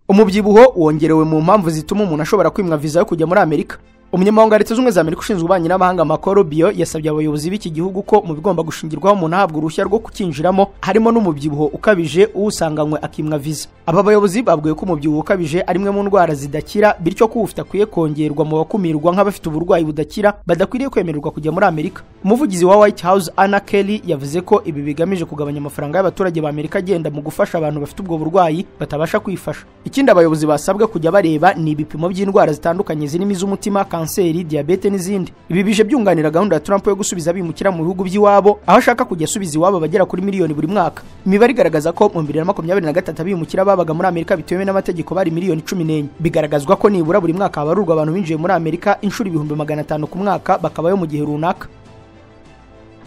Umubyibuho wongerewe mu mpamvu zituma umuntu ashobora kwimwa viza yo kujya muri Amerika. Umunyamabanga wa Leta Zunze Ubumwe za Amerika ushinzwe ububanyi n'amahanga Marco Rubio yasabye abayobozi b'iki gihugu ko mu bigomba gushingirwaho umuntu ahabwa uruhushya rwo kukinjiramo harimo n'umubyibuho ukabije uwusanganywe akimwa viza. Aba bayobozi babwiwe ko umubyibuho ukabije ari imwe mu ndwara zidakira, bityo ko uwufite akwiye kongerwa mu bakumirwa nk'abafite uburwayi budakira badakwiriye kwemererwa kujya muri Amerika. Umuvugizi wa White House Anna Kelly yavuze ko ibi bigamije kugabanya amafaranga y'abaturage ba Amerika agenda mu gufasha abantu bafite ubwo burwayi batabasha kwifasha. Ikindi abayobozi basabwa kujya bareba ni ibipimo by'indwara zitandukanye zirimo iz'umutima, kanseri, diyabete n'izindi. Ibi bije byunganira gahunda ya Trump yo gusubiza abimukira mu bihugu by'iwabo, aho ashaka kujya asubiza iwabo abagera kuri miliyoni buri mwaka. Imibare igaragaza ko mu 2023 abimukira babaga muri Amerika bitewe n'amategeko bari miliyoni 14. Bigaragazwa ko nibura buri mwaka habarurwa abantu binjiye muri Amerika inshuro 500,000 ku mwaka bakabayo mu gihe runaka.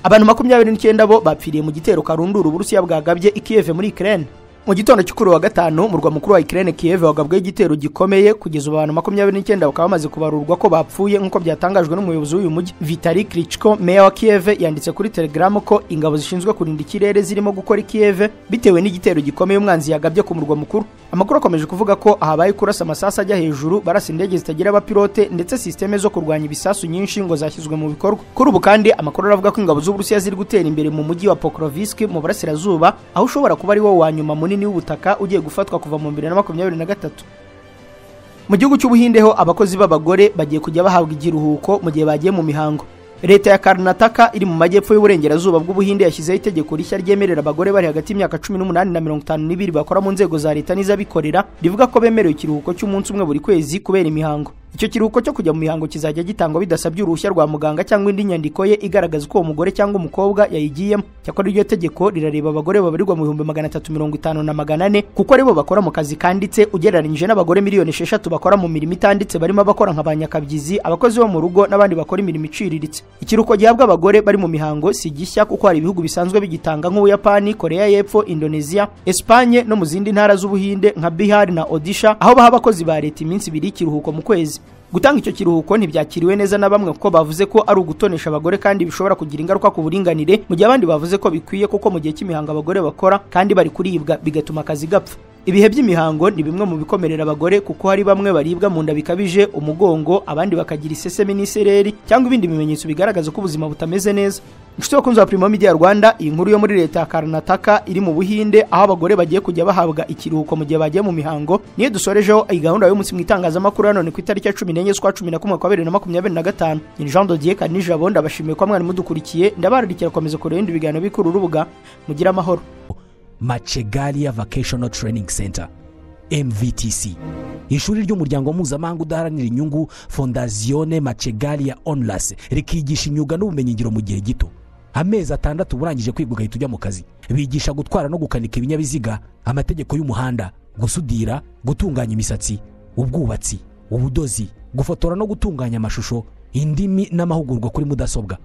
Abantu 29 bo bapfiriye mu gitero karundura Uburusiya bwagabye i Kiev muri Ukraine. Mu gitondo cy'ukuri wa gatanu, umurwa mukuru wa Ukraine Kiev wagabweho igitero gikomeye, kugeza ubu abantu 29 bakaba bamaze kubarurwa ko bapfuye nk'uko byatangajwe n'umuyobozi w'uyu mujyi Vitali Klitschko. Meya wa Kiev yanditse kuri Telegram ko ingabo zishinzwe kurinda ikirere zirimo gukora i Kiev bitewe n'igitero gikomeye umwanzi yagabye ku murwa mukuru. Amakuru akomeje kuvuga ko ahabaye kurasa amasasu ajya hejuru, barasa indege zitagira abapilote ndetse systeme zo kurwanya ibisasu nyinshi ngo zashyizwe mu bikorwa. Kuri ubu kandi amakuru aravuga ko ingabo z'Uburusiya ziri gutera imbere mu mujyi wa Pokrovsk mu burasirazuba, aho ushobora kuba ari wo wa nyuma munini w'ubutaka ugiye gufatwa kuva mu 2023. Mu gihugu cy'Ubuhinde ho abakozi b'abagore bagiye kujya bahabwa ikiruhuko mu gihe bagiye mu mihango. Leta ya Karnataka iri mu majyepfo y'uburengerazuba bw'Ubuhinde yashyizeho itegeko rishya ryemerera abagore bari hagati y'imyaka 18 na 52 bakora mu nzego za leta n'iz'abikorera, rivuga ko bemerewe ikiruhuko cy'umunsi umwe buri kwezi kubera imihango. Icyo kiruhuko cyo kujya mu mihango kizajya gitangwa bidasabye uruhushya rwa muganga cyangwa indi nyandiko ye igaragaza uko uwo mugore cyangwa umukobwa yayigiyemo. Cyakora iryo tegeko rirareba abagore babarirwa mu 350,000 na 400 kuko aribo bakora mu kazi kanditse, ugereranyije n'abagore miliyoni 6 bakora mu mirimo itanditse, barimo abakora nka banyakabyizi, abakozi bo mu rugo n'abandi bakora imirimo iciriritse. Ikiruhuko gihabwa abagore bari mu mihango si gishya kuko hari ibihugu bisanzwe bigitanga nk'Ubuyapani, Korea y'Epfo, Indonesia, Espagne no mu zindi ntara z'Ubuhinde nka Bihar na Odisha, aho baha abakozi ba leta iminsi 2 y'ikiruhuko mu kwezi. Gutanga icyo kiruhuko ntibyakiriwe neza na bamwe kuko bavuze ko ari ugutonesha abagore kandi bishobora kugira ingaruka ku buringanire, mu gihe abandi bavuze ko bikwiye kuko mu gihe cy'imihango abagore bakora kandi bari kuribwa bigatuma akazi gapfa. Ibihe by'imihango ni bimwe mu bikomerera abagore kuko hari bamwe baribwa mu nda bikabije, umugongo, abandi bakagira isesemi n'isereri cyangwa ibindi bimenyetso bigaragaza ko ubuzima butameze neza. Inshuti bakunzi ba Primo Media Rwanda, iyi nkuru yo muri leta ya Karnataka iri mu Buhinde aho abagore bagiye kujya bahabwa ikiruhuko mu gihe bagiye mu mihango, niyo dusorejeho iyi gahunda y'umunsi mu itangazamakuru none ku itariki ya 14 z'ukwa 11 2025. Ni Jean Dodier Kanijabo, ndabashimiye ko mwari mudukurikiye, ndabararikira gukomeza kureba ibindi biganiro bikuru urubuga. Mugira amahoro. Machegalia Vocational Training Center MVTC, ishuri ry'umuryango mpuzamahanga udaharanira inyungu Fondazione Machegalia Onlus, rikigisha imyuga n'ubumenyingiro mu gihe gito. Amezi 6 urangije kwiga ugahita ujya mu kazi. Bigisha gutwara no gukanika ibinyabiziga, amategeko y'umuhanda, gusudira, gutunganya imisatsi, ubwubatsi, ubudozi, gufotora no gutunganya amashusho, indimi n'amahugurwa kuri mudasobwa.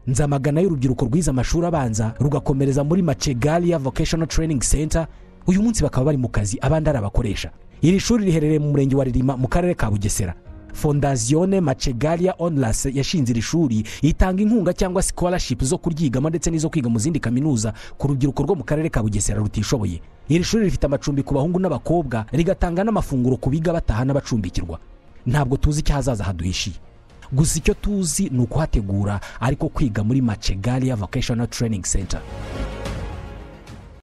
Nzamagana y'urubyiruko rwize amashuri abanza rugakomereza muri Machegalia Vocational Training Center, uyu munsi bakaba bari mu kazi abandi ari abakoresha. Iri shuri riherereye mu murenge wa Ririma mu karere ka Bugesera. Fondazione Machegalia Onlus yashinze iri shuri itanga inkunga cyangwa scholarship zo kuryigamo ndetse n'izo kwiga mu zindi kaminuza ku rubyiruko rwo mu karere ka Bugesera rutishoboye. Iri shuri rifite amacumbi ku bahungu n'abakobwa, rigatanga n'amafunguro ku biga bataha n'abacumbikirwa. Ntabwo tuzi icyo hazaza haduhishiye, gusa icyo tuzi ni ukuhategura, ariko kwiga muri Machegalia Vocational Training Center.